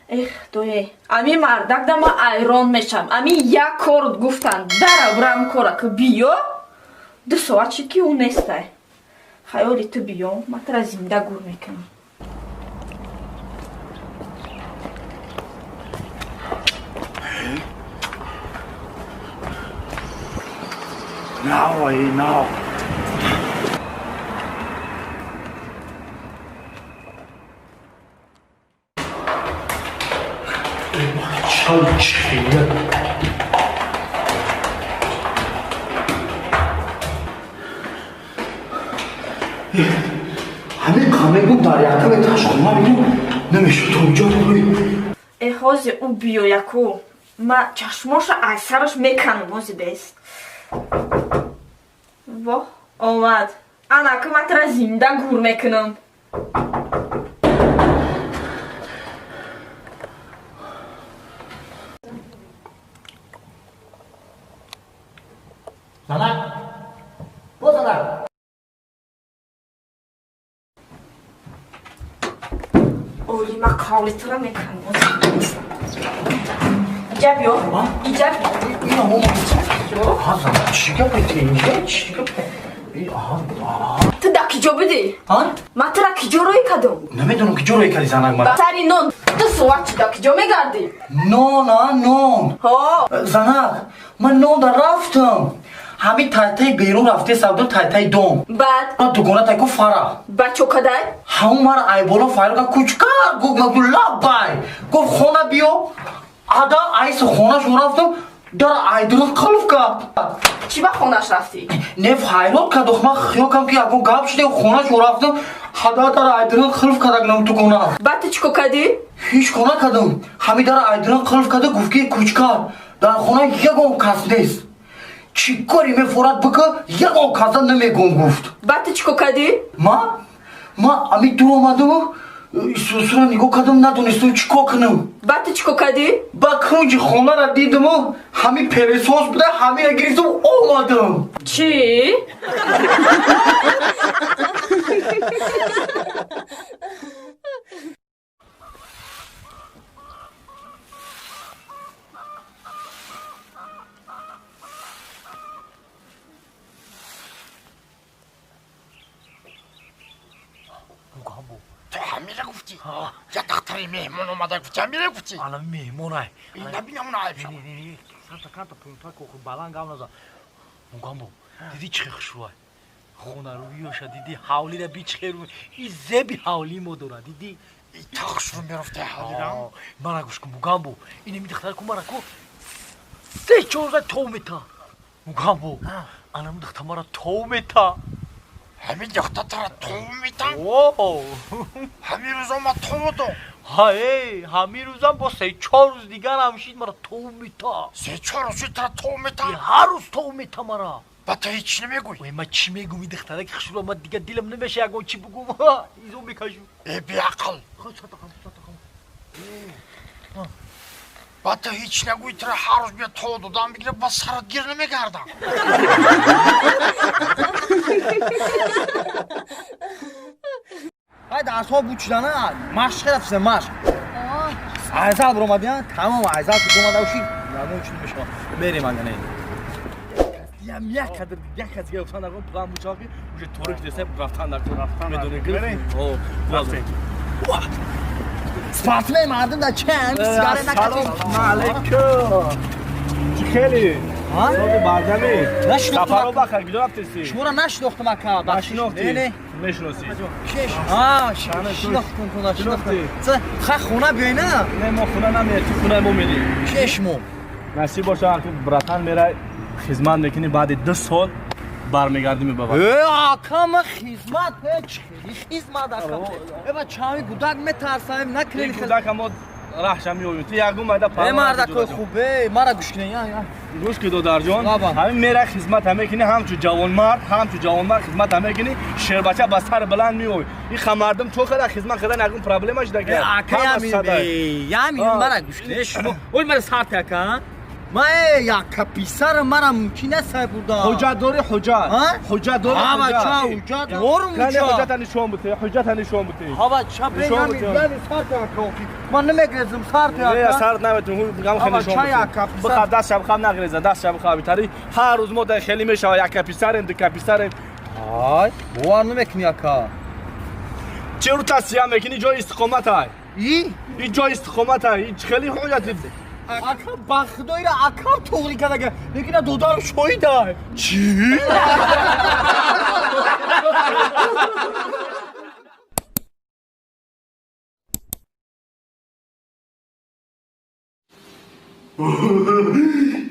Эх, дое, ами мардак да ма айрон мешам. Ами як кор гуфтан, дара бурам кора ки биё, 2 соат шид ки ӯ нестай. Хаёли ту биё, ма тара зинда гур мекунам. Now, now. ҳамин қамегум дар якаме ташхона бинум намешуд то инҷо. Э, ҳози ӯ биёяку ма чашмоша аз сараш меканам. Ҳози бест. Воҳ, омад. Анаку ма тара зинда гур мекунам. Занак, бо занак. Оли, ма қавли тура мекунам. Иҷа биё, иҷа биё. Чӣ гапе ти инҷа? Чӣ гапе? Ту да киҷо будӣ? Ма тура киҷо рӯй кардам? Намедонам киҷо рӯй кардӣ, занак мара. Сари нон 2 соат чи да киҷо мегардӣ? Нон, а, нон. Ҳо. Занак, ман нон да рафтам. Ҳамин тайтаи берун рафте савдо тайтаи дом. Баъд? Дугона тайку фара. Баъд чо кадай? Ҳамун мара айболо файро ка кучка гуфт, ма гуфт лаббай. Гуфт хона биё. Ада айси хонашон рафтам, дар айдурус қулф кард. Чӣ ба хонаш рафтӣ? Не, файрод кард, ман хиёл кардам ки ягон гап шуд, хонашон рафтам, ҳада дар айдурус қулф кардак нам дугона. Баъд ту чӣ кор кардӣ? Ҳеҷ кор накардам. Ҳамин дар айдурус қулф карда гуфт ки кучка, дар хона ягон кас нест. Чӣ кори мефорад бика, ягон каса намегум гуфт. Баъд ту чӣ кор кардӣ? Ма? Ма ами дур омадаму сусура нигоҳ кардам, надонистам чӣ кор кунам. Баъд ту чӣ кор кардӣ? Ба кунҷи хонара дидаму ҳамин пелесос буда, ҳамина гирифтам омадам. Чӣ? Ту ҳамира гуфтӣ? Я духтари меҳмон омада гуфтӣ, ҳамира гуфтӣ? Ана меҳмонай. Набинам айб шава. Санта канта пунта кохи баланд гап назан. Мугамбо, диди чӣ хушрӯай? Хонарӯиёша диди, ҳавлира би чӣ херу. И зеби ҳавли мо дорад, диди? И та хушрӯ мерафта ҳавлира? Мана гӯш кун, Мугамбо. Инами духтара ку мара ку 3-4 рӯза тов мета. Мугамбо, анам духтар мара тов мета. Ҳамин духтар тара тов мета? О! Ҳамин рӯзо ма тов до. Ҳа, эй, ҳамин рӯзам бо 3-4 рӯз дигар ҳам шид мара тов мета. 3-4 рӯз шид тара тов мета? Ҳар рӯз тов мета мара. Ба ту ҳеҷ чӣ намегӯй? Ой, ма чӣ мегӯм, и духтара ки хушрӯ, ма дигар дилам намеша ягон чӣ бугӯм. Изо мекашум. Э, беақл. Ба ту ҳеҷ нагӯй, тура ҳар рӯз бия тов додам бигира, ба сарат гир намегардам. Ай дарсҳо бучдана, машқ рафтем, машқ. Айзал биромадиан, тамом айзал ки омада уши, ягон чиз намешава. Мерем ага не. Ям як қадр, як қадр гуфтан дар план буча ки уже торик десе рафтан дар кор. Медонӣ Мерем. О, рафтем. Спортсмен мардум дар чанд сигарет накашид. Салом алейкум. Чӣ хеле? Сози бардами. Сафаро бахайр, куҷо рафтеси? Шуморо нашинохтам ака. Нашинохтӣ? Не, не. Мешиносӣ? Кеш. А, шинохтам куна, шинохтам. Ха, хона биёй на? Не, мо хона намеем, ту хонаи мо мерӣ. Кеш мо? Насиб боша, вақте братан мерай, хизмат мекунӣ, баъди 2 сол Бармегардӣ мебабад. Э, ака, ма хизмат, э, чӣ хизмат, ака? Э, ба чами гудак метарсам, накунед. Гудака мо раҳша меоем. Ту ягон майда Э, мардакои хуб, э, мара гӯш кунед, я, я. Гӯш ки, додарҷон, Лаба. ҳамин мера хизмат мекунӣ, ҳамчу ҷавонмард, ҳамчу ҷавонмард хизмат мекунӣ, шербача ба сар баланд меоӣ. Ин мардум чо хела хизмат кардан ягон проблема шуда Э, ака, я ми, я ми, мара гӯш кунед, шумо. Ой, мара сарт ака. Ма э, яка писара мара мумкин аст сай бурда. Ҳуҷҷат дорӣ, ҳуҷҷат? Ҳа? Ҳуҷҷат дорӣ? Ҳа, бача, ҳуҷҷат дорум, Кане ҳуҷҷат. ҳуҷҷата нишон бите, ҳуҷҷата нишон бите. Ҳа, бача, бе, Нишон я ми, бите. я ми сарт ака, охи. Ман намегрезам, сарт Не, ака. сарт наметун, гам Ҳа, хеле нишон бача, бите. яка писар. Бихаб, даст шаб хаб нагреза, даст шаб хаб тари. Ҳар рӯз мо дар хеле мешава, яка писарем, дука писарем. Ай, бовар намекунӣ, ака. Чӣ рӯ тасия мекунӣ, ҷои истиқомат ай. И? И ҷои истиқомат ай, и хеле ҳуҷҷати. Ака, ба худоира акам туғри кардага, лекин додарам шоҳида. Чӣ?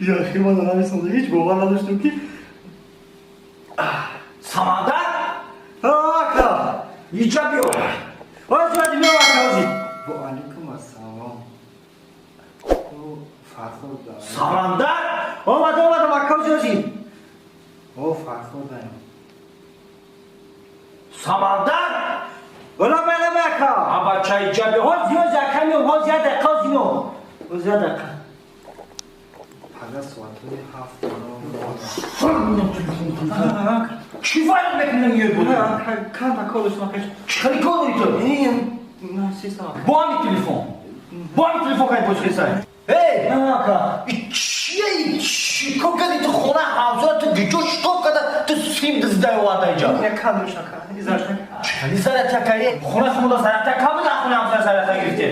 Яхи, ман дар ҳамин солда ҳеҷ бовар надоштам ки Самандар? Ака, иҷа биё. Ози, биё, ака, ози. Ва алайкум ассалом. Фарход. Самандар? Омад, омадам, ака, ози, ози. О, Фарходаем. Самандар? Ола, бала, ака. А бача, иҷа биё. Ози, ози, ака, меом, ози, як дақиқа, ози меом. Ози, як дақиқа. Пага соатҳои 7. Чӣ вайрон мекунӣ меои буд? Канда кор дошт. Чӣ хеле кор дорӣ ту? Бо ҳами телефон. Бо ҳами телефон кай боз хесай. Эй, Ака. и чие, чӣ кор кардӣ ту хона ҳамсоя ту гиҷо шитоб карда ту сим диздай оварда иҷа? Чӣ хеле зарят якае? Хона шумо зарят яка буда, хона ҳамсоя зарят гирифте.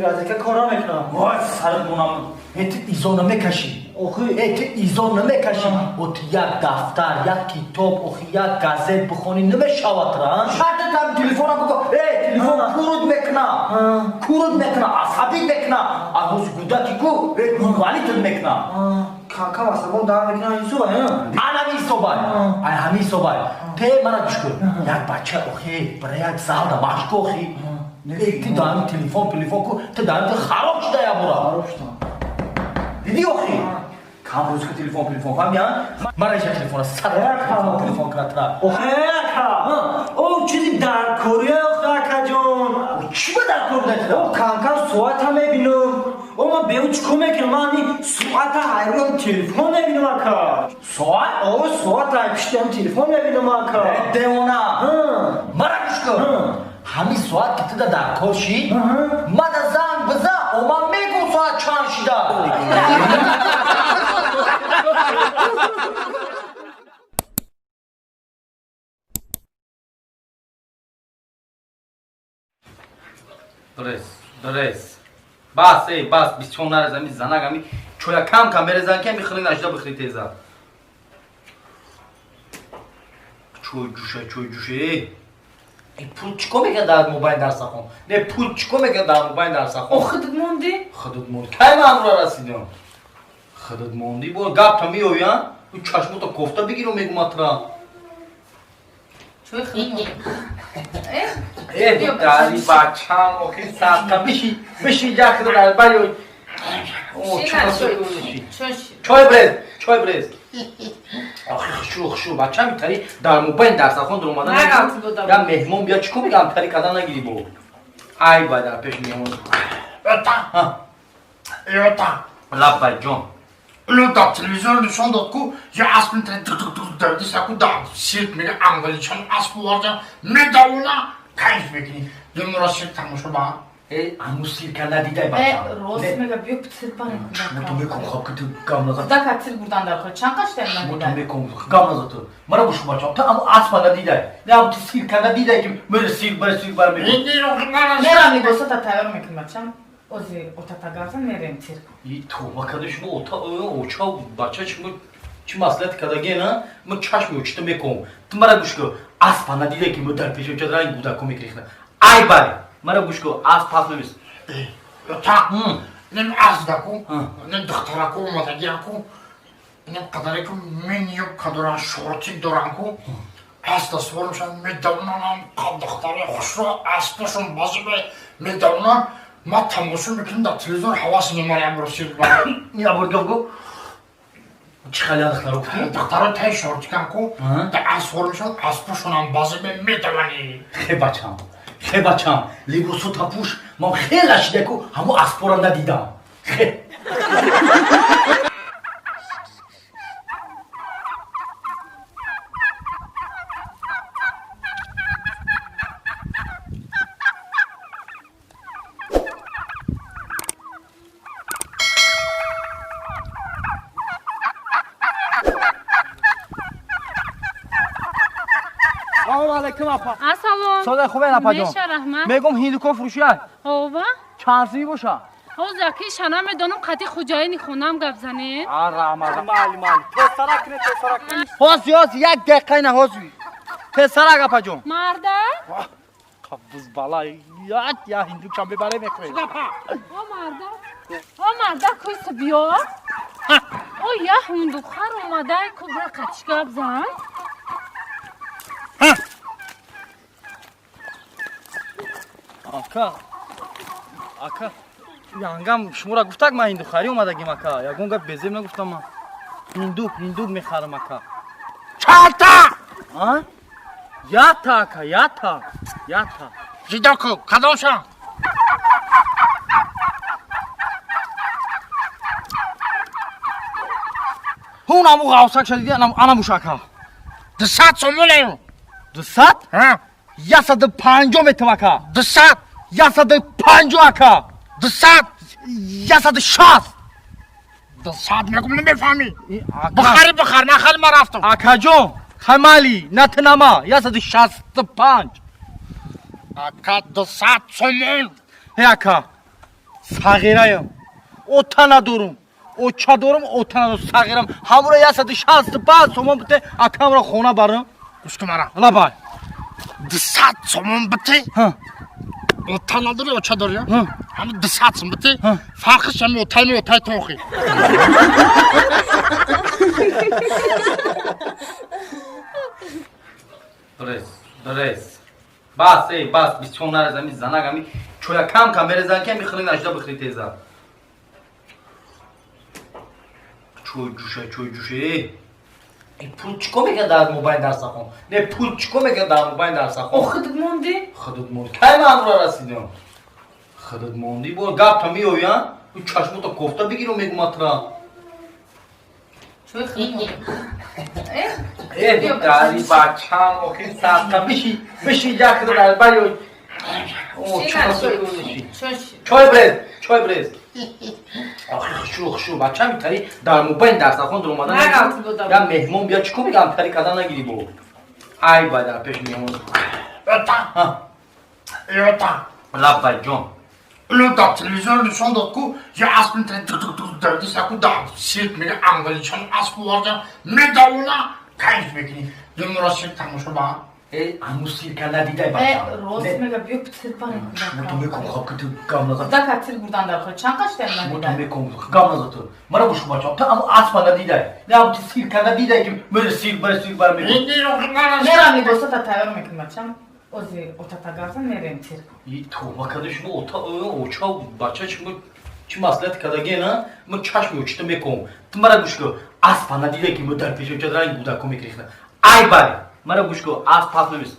Разика кор намекунам. Вой, сарат монам. Э, ту изо намекашӣ. Охи. Э, ту изо намекашӣ. О, ту як дафтар, як китоб, охи, як газет бихонӣ намешавад ра. Ҳатто там телефона буго. Э, телефон куруд мекуна. Куруд мекуна, асабӣ мекуна. Аҳоз гудаки ку, э, инвалидат мекуна. Кам асабон дар мекунам ҳисоба, э? Ана ҳамин ҳисобай. Ай, ҳамин ҳисобай. Те мара гӯш кун. Як бача, охи, бара як залда машқ охи. Э, ту даҳами телефон, телефон ку, ту даҳами ту хароб шуда я бура. Хароб шудам. Дидӣ охи? Кам рӯз ки телефон, телефон фаҳмӣ, а? Мара иша телефона сар телефон, телефон кунад тра. Охи, ака. О, чизи даркория, охи, акаҷон. Чӣ ба даркор буда ту? О, кам-кам соата мебинам. О, ман беу чӣ кор мекунам? Ман ҳамин соата ҳайрон телефон мебинам, ака. Соат? О, соата пишти ҳам телефон мебинам, ака. Э, девона. Мара гӯш кун. Ҳамин соат ки туда даркор шид, мана занг бизан, о, ман мегӯм соат чанд шида. Брез, брез. Бас, эй, бас, бисёр нарез, ами занак, ами чоя кам кам березан ки ами хӯри нашида бихӯри теза. Чой ҷӯша, чой ҷӯша, эй. Эй, пул чӣ кор мекунад дар мобайн дарсахон? Не, пул чӣ кор мекунад дар мобайн дарсахон? О, худат мондӣ? Худат мондӣ. Кай ман амра расидам? Худат мондӣ, бо гапта меоӣ, а? Ӯ чашмота кофта бигиру мегум атра. Чой худат мондӣ. Э, дари бачам, охи садқа, биши, биши, як дар бари. О, чой, чой брез, чой брез. Охи, хушу, хушу, бачам тари дар мобайн дарсахон дар омадан. Я меҳмон бия, чӣ кор мегам, тари кадан нагири бо. Ай, бай дар пеш меҳмон. Ёта. Ёта. Лаббай, ҷон. Ло дар телевизор нишон дод ку я асп метавонад тук-тук-тук давиди саку дар сирк мега англичан асп оварда медавона кайф мекунӣ. Думро сирк тамошо ба. Э, ҳамун сирка надидай, Э, бачам. рост мега, биё цирк барем. Шумо ту мекун, хоб ки ту гам назад. Кудака цирк бурдан дар кор. Чанд қаштаем Шумо ту надидай? мекун, гам назад ту. Мара гӯш кун, бачам. Ту ҳамун аспа надидай. Не, ҳамун ту сирка надидай ки мера сирк бар сирк бар мекун. Мерам либосата тайёр мекунам, бачам. Ози отата гавзан мерем цирк. И тавба карда шумо ота, оча, бача шумо чӣ маслиҳат кардаген, а? Ма чашми очита мекунам. Ту мара гӯш кун. Аспа надидай ки мо дар пеши оча ранг гудако мекрехна. Ай бай. Мара гӯш кун, асп пас намест. Ёта. Нем аздаку, нем духтараку омадагиаку. Инам қадаре ки мин юбка дорам, шортик дорам ку, аз даствор мешавам, медавонам, духтари хушро аспашон базиме медавонам, ма тамошо мекунам дар телевизор, ҳавас мемарам росир. Я бургам гу. Чӣ хеле духтаро гуфтӣ? Духтаро тай шортикам ку, дар асвор мешавам, аспашонам базиме медавани. Хе бачам, хе бачам, либосу тапуш, ман хеле шида ку, ҳамо аспора надидам. Хе. Алейкум апа. Ассалом. Сода хубе апа ҷон. Меша раҳмат. Мегум ҳиндуко фурӯшия. Ова? Чанд сими боша? Ҳоз яки шана медонам қати хуҷаини хонам гап занед. А раҳмат. Мали мали. Тезтарак кунед, тезтарак. Ҳоз ҳоз як дақиқа на ҳоз. Тезтарак апа ҷон. Марда? Қабз бала. Я я ҳиндукам бибаре мехӯред. О марда. О марда куйс биё. О я ҳиндухар омадай кубра қатиш гап зан. Ака, ака, янгам шуморо гуфтак ман ҳиндухарӣ омадагим ака. Ягон гап безеб нагуфтам ман. Ҳиндук, ҳиндук мехарам ака. Чалта! А? Ята ака, ята, ята. Ҷидоку, кадомшон? Ҳун аму ғавсак шадиди, анамуш ака. 200 сомонею. 200? Ҳа. 150 метам ака. 200. 150 ака. 200. 160. 200 мегум намефаҳмӣ. Бихари бихар, нахари ман рафтам. Акаҷон, хамали, натанама, 165. Ака 200 сомон. Ҳе ака, сағираям, ота надорум, оча дорум, ота надорум, сағирам. Ҳамура 165 сомон бите, акамро хона барам. Гӯш кун мара. Лабай. 200 сомон бите. Ота надори, оча дори? Ҳами 200 сом бите. Фарқиш ҳами отай ми отай тохи. Брез, брез. Бас, эй, бас, бисёр нарез, ами занак, ами чоя кам кам мерезан ки ами хилин ажда бихри теза. Чой ҷуша, чой ҷуша, эй. Пул чико мекунад дар мобайн дарсахон? Не, пул чико мекунад дар мобайн дарсахон? О, худат монди? Худат монди. Кай ман амра расидам? Худат монди. Бо гапта меоян, ӯ чашмота кофта бигиру мегум атра. Чой худат монди. Э, дари бачам, охи садқа биши, биши як дар бари. О, чой. Чой брез, чой брез. Охи хушу, хушу, бачам тари дар мобайн дарсахон дар омадан. Я меҳмон бия чико мегам тари кадан нагири бо. Ай бай дар пеш меҳмон. Ота. Ота. Лаббай ҷон. Ло дар телевизор нишон дод ку, я асп метавонад тук-тук-тук давиди саку дар сирк мега англичан асп оварда медавона кайф мекунӣ. Думро сирк тамошо ба. Э, аму сирка надидай бачам. Э, рост мега биё цирк барем. Шумо ту мекун хоб ки ту гап назад. Куда цирк бурдан дар ход? Чанд қаштем Шумо ту надидай? мекун гап назад ту. Мара гӯш бачам, ту аму аспа надидай. Не аму ту сирка надидай ки мера сирк бар сирк бар мекун. Мерам либосата тайёр мекунам бачам. Ози отата гап зан мерем цирк. И тавба карда шумо ота оча бача шумо чӣ маслиҳат кардаген а? Ман чашми очита мекунам. Ту мара гӯш кун. Аспа надидай ки мо дар пеши оча ранг гудако мекрехна. Ай бай. Мара гӯш кун, асп пас намес.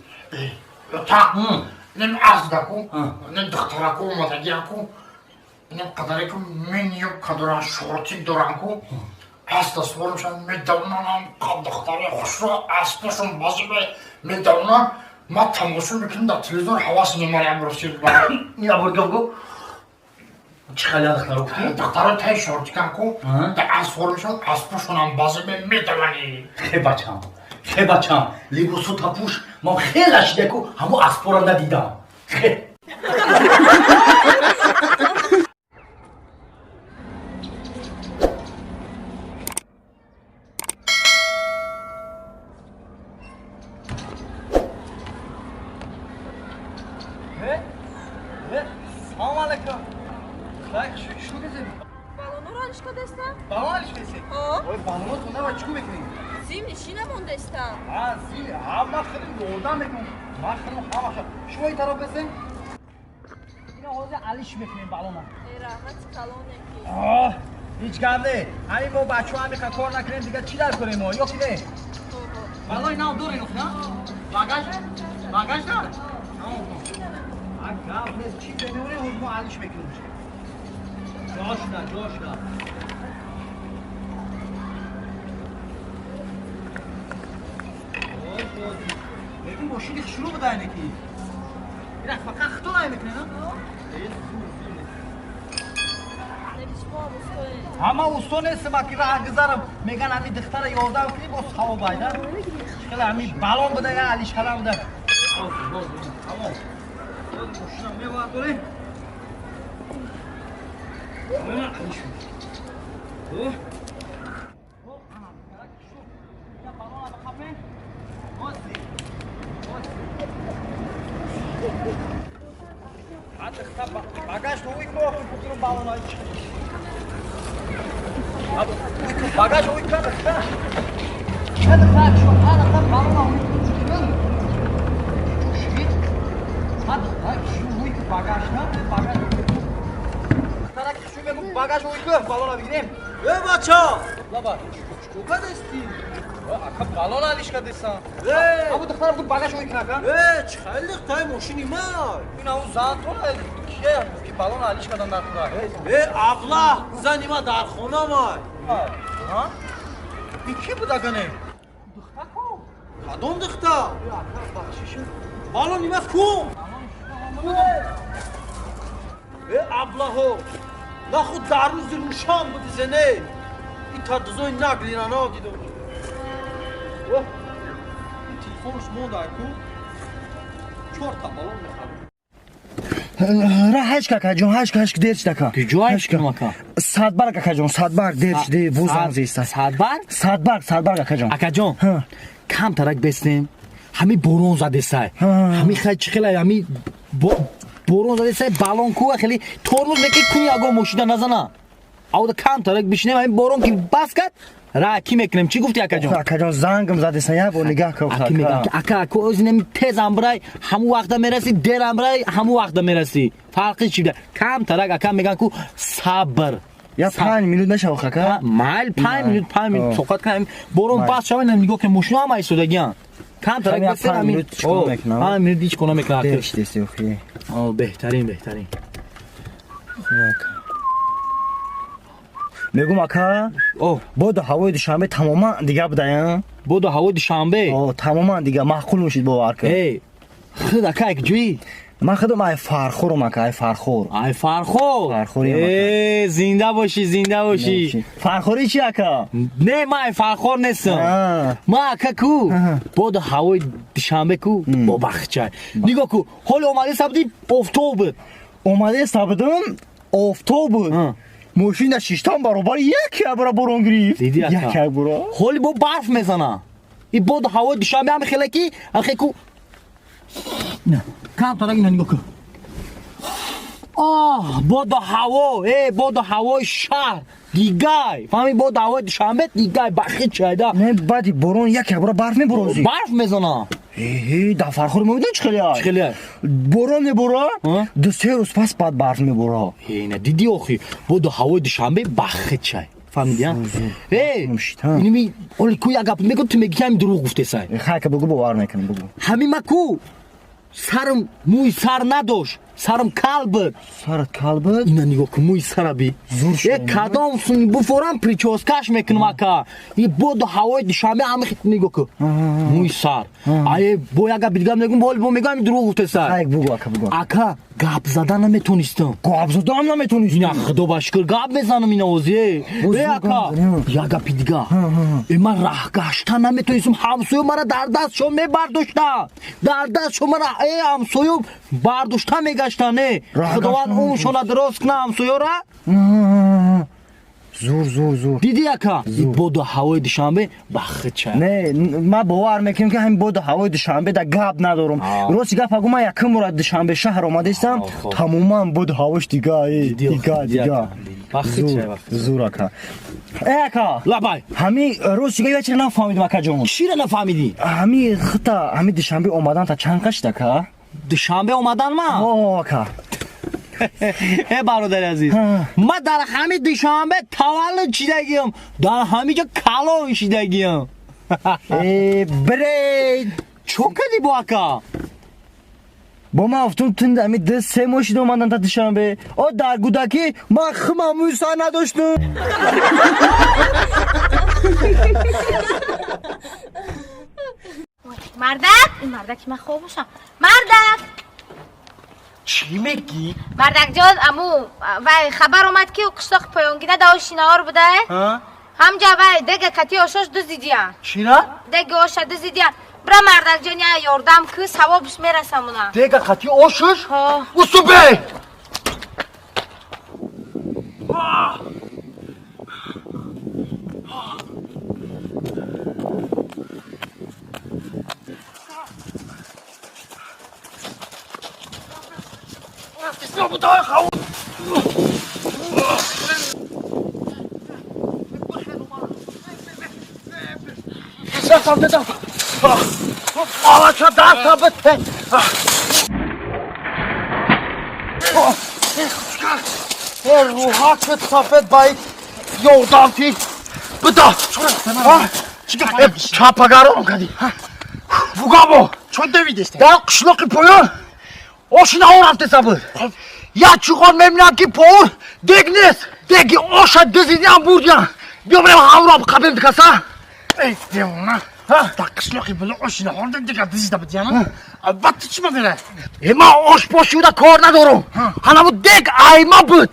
Ота. Нем аздаку, нем духтараку омадагиаку, нем қадаре ки мин юбка дорам, шортик дорам ку, аз даствор мешавам, медавонам, духтари хушро аспашон базиме медавонам, ма тамошо мекунам дар телевизор, ҳавас мемарам росир ба. Я бургам гу. Чӣ хеле духтаро гуфтӣ? Духтаро тай шортикам ку, дар асвор мешавам, аспашонам базиме медавани. Хе бачам, хе бачам, либосу тапуш, ман хеле шида ку, ҳамо аспора надидам. Хе. Салом алейкум. Хай, шо кезем? Баллонро алиш кардастам. Баллон алиш кардастӣ? Ҳо. Ой, баллонро ту нава чӣ мекунӣ? Зим нишӣ намондастам. А, зим, ҳа, ман хеле ёрдам мекунам. Ман хеле ҳамаша. Шумо ин тараф бесен. Ина ҳозир алиш мекунем баллона. Э, раҳмати калоне ки. Оҳ, ҳеҷ гап не. Ҳамин мо бачаҳо ҳамиқа кор накунем, дига чӣ дар кунем мо? Ё ки не? Баллони нав дорем, на? Багаж? Багаж дар? А гап нест, чӣ бемеорем, ҳозир мо алиш мекунем. Ҷошна, ҷошна. Мегӯм мошини хушрӯ буда ине ки. Ина фақат хито намекунед, на? Ҳама усто нестам, аки раҳ гузарам. Меган ҳами духтара ёрдам кунӣ, боз савоб айда. Хеле ҳами балон буда, я алишкалам буда. Тамом. Мошина мевардорем. Алиш. Багаж багаж багаж балона бигирем. Э, бача! Лаба, чӣ кардасти? Ака балон алиш кардасан. Э! Абу духтар буд багаж ой кнака. Э, чӣ хеле тай мошини ман. Ин ау зан то кия ки балон алиш кардан дар хона. Э, абла, зани ма дар хона май. Ҳа? И ки буд агане? Духтар ку? Кадом духтар? Ака бахшиш. Балони ма ку? Э, аблаҳо. Нахуд дар рӯзи рӯшан буди зене. И тадзои наглина надидам. Оҳ, ин телефонш монда ку. Чорта балон мехарам. Ра ҳашт какаҷон, ҳашт ҳашт дер шидака. Куҷо кака? Садбарг какаҷон, садбарг дер шиде, вузам зиста. Садбарг? Садбарг, садбарг какаҷон. Акаҷон, камтарак бестем. Ҳами борон задесай. Ҳами хай чӣ хелай, ҳами борон задесай, балон ку хеле тормоз меки куни ягон мошина назана. Ауда камтарак бишинем, ҳами борон ки бас кард, ра ки мекунем? Чӣ гуфти акаҷон? Акаҷон, зангам задеса, як бор нигаҳ кун. Аки мегам ки ака, ака озинем тез амбрай, ҳамун вақта мерасӣ, дер амбрай, ҳамун вақта мерасӣ. Фарқи чӣ буда? Камтарак ака меган ку сабр. Я 5 минут нашава ака? Майл 5 минут, 5 минут тоқат кунем. Борон бас шава, нигоҳ кун, мошина ҳама истодагиан. Камтарак бесем, 5 минут чӣ кор мекунам? 5 минут ҳеҷ кор намекунам. Дер шидеси охи. О, беҳтарин, беҳтарин. Мегум ака, боду ҳавои Душанбе тамоман дига будая? Боду ҳавои Душанбе? О, тамоман дига, маъқул мешид бовар кун. Эй, худ ака як ҷӯӣ? Ман худам ай Фархорам ака, ай Фархор. Ай Фархор? Фархорӣ ака. Э, зинда бошӣ, зинда бошӣ. Фархорӣ чи ака? Не, ман ай Фархор нестам. Ман ака ку, боду ҳавои Душанбе ку, бо бахчай. Нигоҳ ку, ҳоли омадаи сабди офтоб буд. Омадаи сабдим офтоб буд. Мошина шиштан баробар як як бора борон гирифт. Диди ака? Як як бора. Ҳоли бо барф мезана. И боду ҳавои Душанбе ҳам хеле ки, ахе ку. Камтарак ина нигоҳ кун. Оҳ, боду ҳаво, э, боду ҳавои шаҳр дигай. Фаҳми, боду ҳавои Душанбе дигай, бахи чайда. Не, баъди борон як як бора барф меборозӣ. Барф мезана. Э, дар Фархор мо медонӣ чӣ хеле ай? Чӣ хеле ай? Борон мебора, 2-3 рӯз пас баъд барф мебора. Э, на диди охи, боду ҳавои Душанбе бахи чай. Фаҳмидӣ, а? Э, иними оли ку як гап мегӯ, ту мегӣ ки ҳамин дурӯғ гуфтесай. Хай ка бугӯ, бовар мекунам, бугӯ. Ҳамин ма ку сарам мӯи сар надошт, сарам кал буд. Сарат кал буд? Ина нигоҳ кун, мӯи сара би. Зур шуд. Э, кадом сун буфорам прическаш мекунам ака. И боду ҳавои Душанбе ҳами хит нигоҳ кун. Мӯи сар. Ае, бо як гап дигар мегӯм, бо бо мегӯм ҳамин дурӯғ гуфтесай. Хай бугӯ ака, бугӯ. Ака, гап задан наметонистам. Гап задан наметонистам? Ина худо ба шукр гап мезанам ина ози. Боз Э, ака, як гапи дигар. Э, ман раҳ гашта наметонистам. Ҳамсоё мара дар дастшон мебардошта. Дар дастшон мара, э, ҳамсоё бардошта мегашта, не. Худованд умршона дуруст куна ҳамсоёра. Зур, зур, зур. Диди ака, боду ҳавои Душанбе бахт чай. Не, ман бовар мекунам ки ҳамин боду ҳавои Душанбе да гап надорам. Рости гап агу, ман якум бора Душанбе шаҳр омадаистам, тамоман боду ҳавош дига, дига, дига. Зур ака. Э ака. Лабай. Ҳами рӯз чига я чира нафаҳмидим ака ҷон. Чира нафаҳмидӣ? Ҳами хита ҳами Душанбе омадан та чанд қашт ака? Душанбе омадан ма? О ака. Э бародари азиз, ма дар ҳами Душанбе таваллуд шидагиам, дар ҳами ҷо калон шидагиам. Э бре, чо кардӣ бо ака? Бо ман гуфтум тун ами 2-3 моҳ шида омадан та Душанбе. О дар гудакӣ ман химам мӯй сар надоштум. Мардак, ин мардаки ман хоб бошам. Мардак! Чӣ мегӣ? Мардак ҷон, аму вай хабар омад ки қишлоқи поёнгина да оши наор буда. Ҳамҷа вай дега кати ошош дуздидиян. Чира? Дега оша дуздидиян. Бра мардак ҷон, я ёрдам ки савобш мерасамуна. Дега кати ошош? Усубе! Рӯҳакат сафед баи ёрдам ти бида чапагарон кади бугабо чон давидест дар қишлоқи поён оши наор рафтеса буд як чуқон мебинам ки поур дег нест деги оша дизидиам бурдиям биё бирем ҳамроҳ қабем дикаса. Эй девона, дар қишлоқи било оши наор дега дизида будиям, албатта чӣ мабера? Э ман ошпошиуда кор надорам, ҳанаву дег айма буд.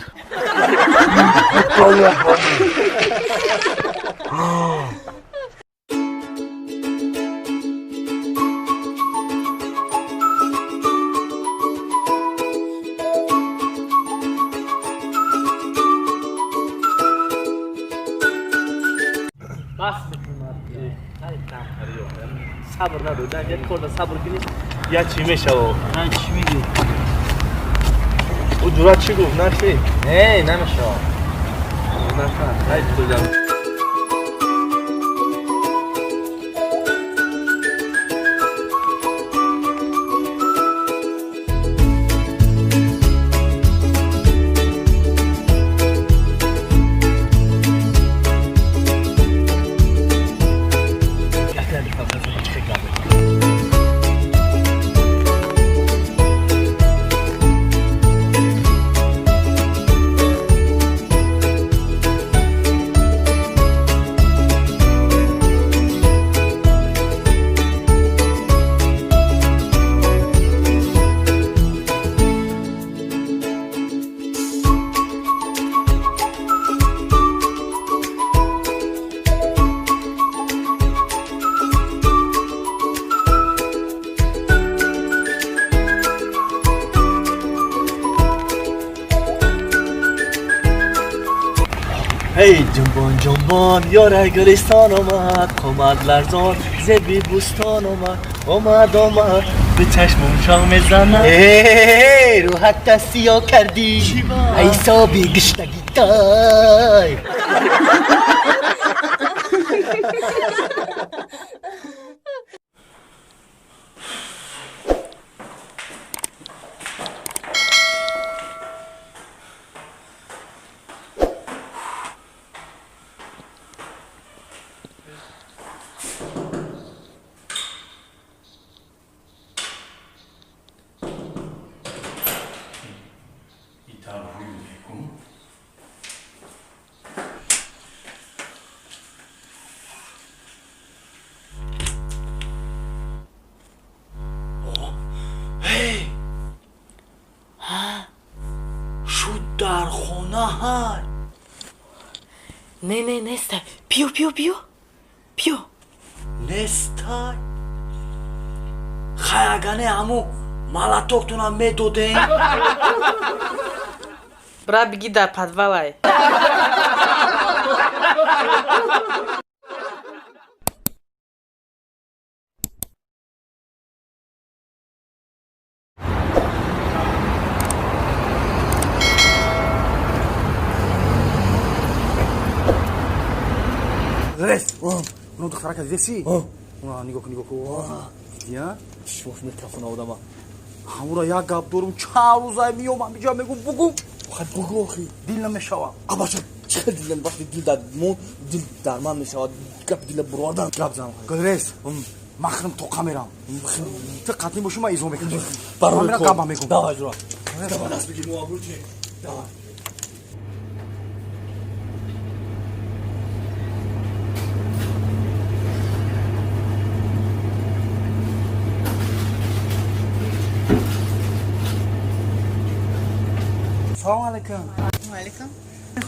Сабр надодан, як корда сабр кунӣ, я чӣ мешава? Чӣ мегӣ? Ӯ ҷура чӣ гуфт? Наши? Не, намешава. Наша, ай тудам. Эй ҷунбон ҷунбон ёра гулистон омад, қомат ларзон зеби бӯстон омад, омад омад به چشمم شام мезанад. Рӯҳатта сиё кардӣ, ҳисоби гиштагӣ тай. Дар хона ҳай. Не, не, нестай. Пиё, пиё, пиё. Пиё. Нестай. Хай агане ҳаму малатоктонам медодем. Бра биги дар подвалай. Гулрез, уно духтарака дидеси? Уна нигоҳ кун, нигоҳ кун. Дидия? Чишмош метафона одама. Ҳамура як гап дорум, чанд рӯзай миём ҳамиҷа мегум, бугум. Хай бугу охи. Дил намешава. Абаша чӣ хел дил вақти дил дар мо дил дар ман мешавад, гап дила буровардан. Гап зан. Гулрез, ман худам тоқа мерам. Ту қатъӣ бошӣ, ман изо мекунам. Барои Ман кор. гапа мегум. Давай, ҷура. Давай, даст бигир, мо абрӯ чӣ. Давай. Салом алейкум. Алейкум.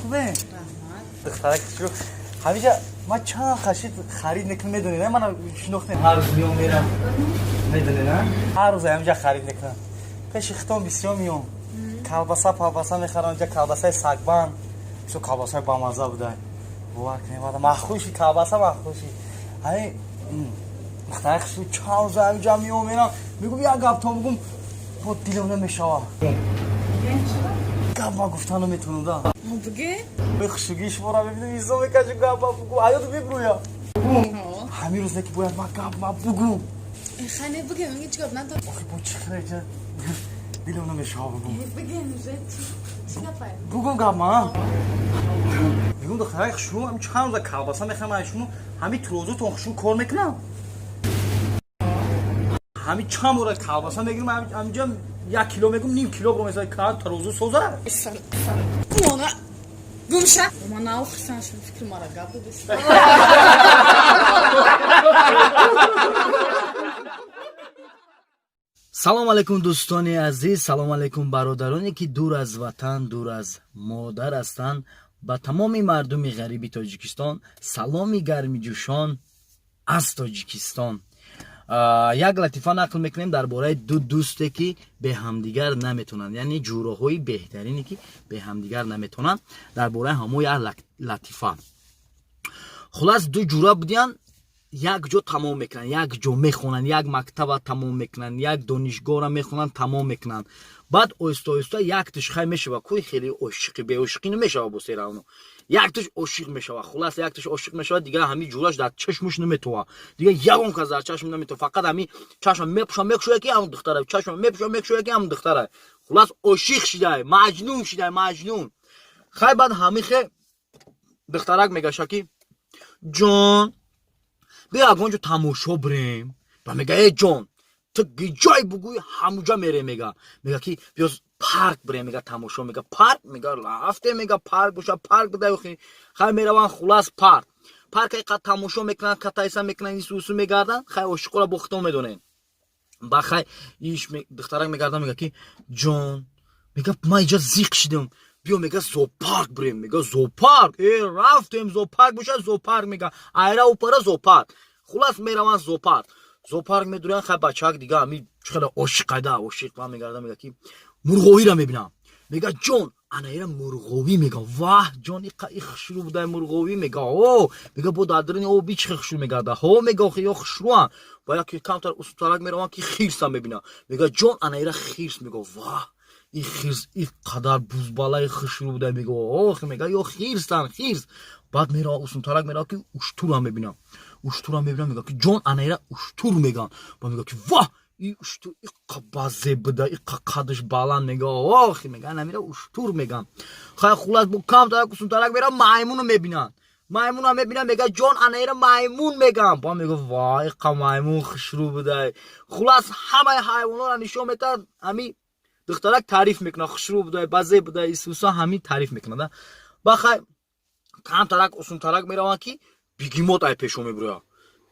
Хубе? Раҳмат. Духтарак шур. Ҳамиҷа ман чанд хашид харид мекунам, медонед, на? Мана шинохтем. Ҳар рӯз миём мерам. Медонед, на? Ҳар рӯз ҳамиҷа харид мекунам. Пеши хитон бисёр миём. Колбаса, палбаса мехарам, инҷа колбасаи сагбанд. Бисёр колбасаи бамаза будай. Бовар кунед, баъда махуши колбаса махуши. Ҳами духтарак шур чанд рӯз ҳамиҷа миём мерам. Мегум як гап то бугум, бо дилам намешава. Гап ма гуфта наметавонам, да. Ну буге? Хушугии шуморо мебинам, изо мекашам, гап ма бугум, ҳаёту мебурӯям. Ҳамин рӯзе ки бояд ман гап ма бугум. Хай не буге, ман ҳеҷ гап надорам. Охи бо чӣ хеле ҷа дилам намешава бугум. Буге, уже чӣ гапай? Бугум гап ма. Мегум духтарай хушрӯ, ҳам чанд рӯза колбаса мехарам аз шумо, ҳамин турозутон хушрӯ кор мекунам. Ҳамин чанд бора колбаса мегирам, ҳаминҷа як кило мегум, ним кило бро меса кар тарозу соза. Мона гумша. Ман нав хурсанд шудам, фикр мара гап додест. Салом алейкум, дӯстони азиз, салом алейкум, бародароне ки дур аз ватан, дур аз модар ҳастанд. Ба тамоми мардуми ғариби Тоҷикистон саломи гармиҷӯшон аз Тоҷикистон. Як латифа нақл мекунем дар бораи ду дӯсте ки бе ҳамдигар наметавонанд, яъне ҷуроҳои беҳтарине ки бе ҳамдигар наметавонанд. Дар бораи ҳамо як латифа. Хулас, ду ҷура будиянд, як ҷо тамом мекунанд, як ҷо мехонанд, як мактаба тамом мекунанд, як донишгоҳра мехонанд, тамом мекунанд. Баъд оҳиста оҳиста яктиш хай мешава, кӯи хеле ошиқи беошиқӣ намешава, бо серавно яктиш ошиқ мешава. Хулас, яктиш ошиқ мешава, дигар ҳамин ҷураш дар чашмуш наметова, дигар ягон кас дар чашм наметова, фақат ҳамин чашма мепӯша, мекушоя ки ҳамн духтара, чашма мепӯша, мекушоя ки ҳамн духтара. Хулас, ошиқ шидай, маҷнун шидай, маҷнун. Хай баъд ҳамин хе духтарак мегаша ки ҷон, биё ягон ҷо тамошо бирем. Ба мега, э ҷон, ту ҷой бугӯй, ҳамуҷа мерем. Мега ки биё парк бирем, мега тамошо, мега парк, мега рафтем, мега парк боша, парк бидай охи. Хай мераванд, хулас, парк. Парка иқад тамошо мекунанд, катайса мекунанд, ису мегарданд. Хай ошиқора бо худтон медонем. Ба хай иш духтарак мегарда, мега ки ҷон, мега ман иҷа зиқ шидам, биё, мега зоопарк бирем, мега зоопарк. Э рафтем, зоопарк боша, зоопарк, мега айра упара зоопарк. Хулас, мераванд зоопарк. Зоопарк медурянд. Хай бачаак дига ҳами чӣ хеле ошиқайда, ошиқ ва мегарда, мега ки мурғовиро мебинам. Мега ҷон, ана ира мурғовӣ, мега ваҳ ҷон, иқа и хушрӯ будай мурғовӣ, мега о, мега бо дар даруни оби чӣ хел хушрӯ мегарда, ҳо, мега охи ё хушрӯан. Ба яке камтар устарак мераванд ки хирсам мебинам. Мега ҷон, ана ира хирс, мега ваҳ, и хирс и қадар бузбалаи хушрӯ будай, мега ох, мега ё хирсан, хирс. Баъд мерава усунтарак, мерава ки уштурам мебинам, уштурам мебинам. Мега ки ҷон, ана ира уштур меган. Ба мега ки ваҳ, и уштур иқа базе буда, иқа қадаш баланд, мега ох, мега ана мера уштур меган. Хай хулас, бо камтарак усунтарак мера, маймуно мебинанд, маймуна мебинам. Мега ҷон, ана ира маймун мегам. Ба мега вай, иқа маймун хушрӯ будай. Хулас, ҳамаи ҳайвонҳоро нишон метад, ҳами духтарак таъриф мекунад, хушрӯ будай, базе будай, исуса ҳамин таъриф мекунад. Ба хай камтарак усунтарак мераванд ки бегемот ай пешо мебуря,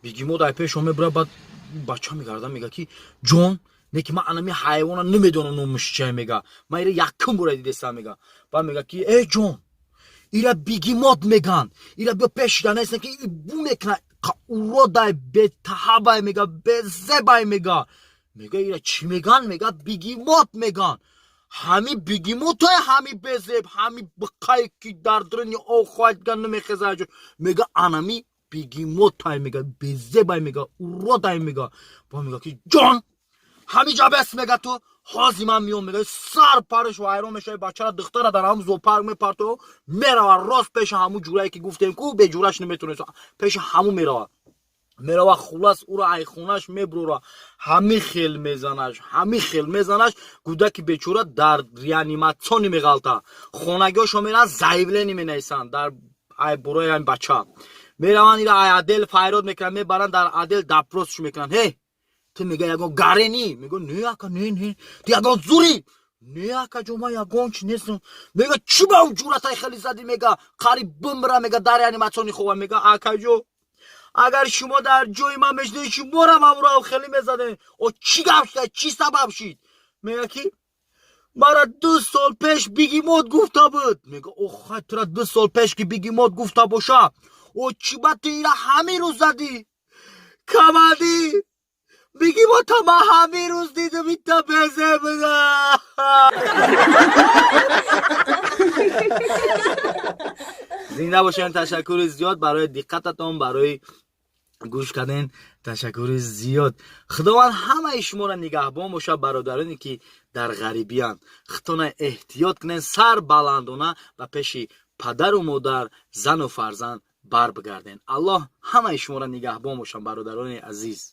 бегемот ай пешо мебуря. Баъд бача мегарда, мега ки ҷон, не ки ман анами ҳайвона намедонам номаш чия, мега ман ира якум бора дидестам, мега. Баъд мега ки э ҷон, ира бегемот меган, ира биё пеш шида нестан ки бу мекуна, уродай, бетаҳабай, мега безебай, мега ира чӣ меган? Мега бегемот меган. Ҳами бегемотай, ҳами безеб, ҳами биқай ки дар даруни об хоҳад ган намехезад, мега анами бегемотай, мега безебай, мега уродай, мега. Ба мега ки ҷон, Ҳамиҷа бес, мега, ту ҳози ман миём, мега. Сар параш вайрон мешава. Бачара, духтара дар ҳамун зоопарк мепартоё, мерава рост пеши ҳамун ҷурае, ки гуфтем ку беҷураш наметонест, пеши ҳамун мерава. Хулас, уро айхонаш мебурора, ҳами хел мезанаш, ҳами хел мезанаш, кӯдаки бечора дар реаниматсиони меғалта. Хонагиҳошо мераванд, заявление менависанд дар ай борои ҳамин бача. Мераванд, ира ай отдел файрод мекунанд, мебаранд дар отдел, допросш мекунанд. Ҳе, ту, мега, ягон гарени? Мега, не, ака, не, не. Ту ягон зури? Не, акаҷон, ман ягон чи нестам. Мега, чӣ ба ҷуратай хеле задӣ? Мега, қариб бимра, мега, дар реаниматсиони хова. Мега, акаҷо, агар шумо дар ҷои ман мешудед, шуморам ҳамуро хеле мезадем. О, чӣ гап шуда, чӣ сабаб шид? Мега, ки мара 2 сол пеш бегемот гуфта буд. Мега, охай, тура 2 сол пеш ки бегемот гуфта боша, о, чӣ ба ту ира ҳамин рӯз задӣ? Командир, бегемота ман ҳамин рӯз дидам, ита безе буда. Зинда бошем. Ташаккури зиёд барои диққататон, барои гӯш карден, ташаккури зиёд. Худованд ҳамаи шуморо нигаҳбон бошад. Бародароне, ки дар ғарибиянд, худтона эҳтиёт кунед, сар баландона ба пеши падару модар, зану фарзанд бар бигарден. Аллоҳ ҳамаи шуморо нигаҳбон бошад, бародарони азиз.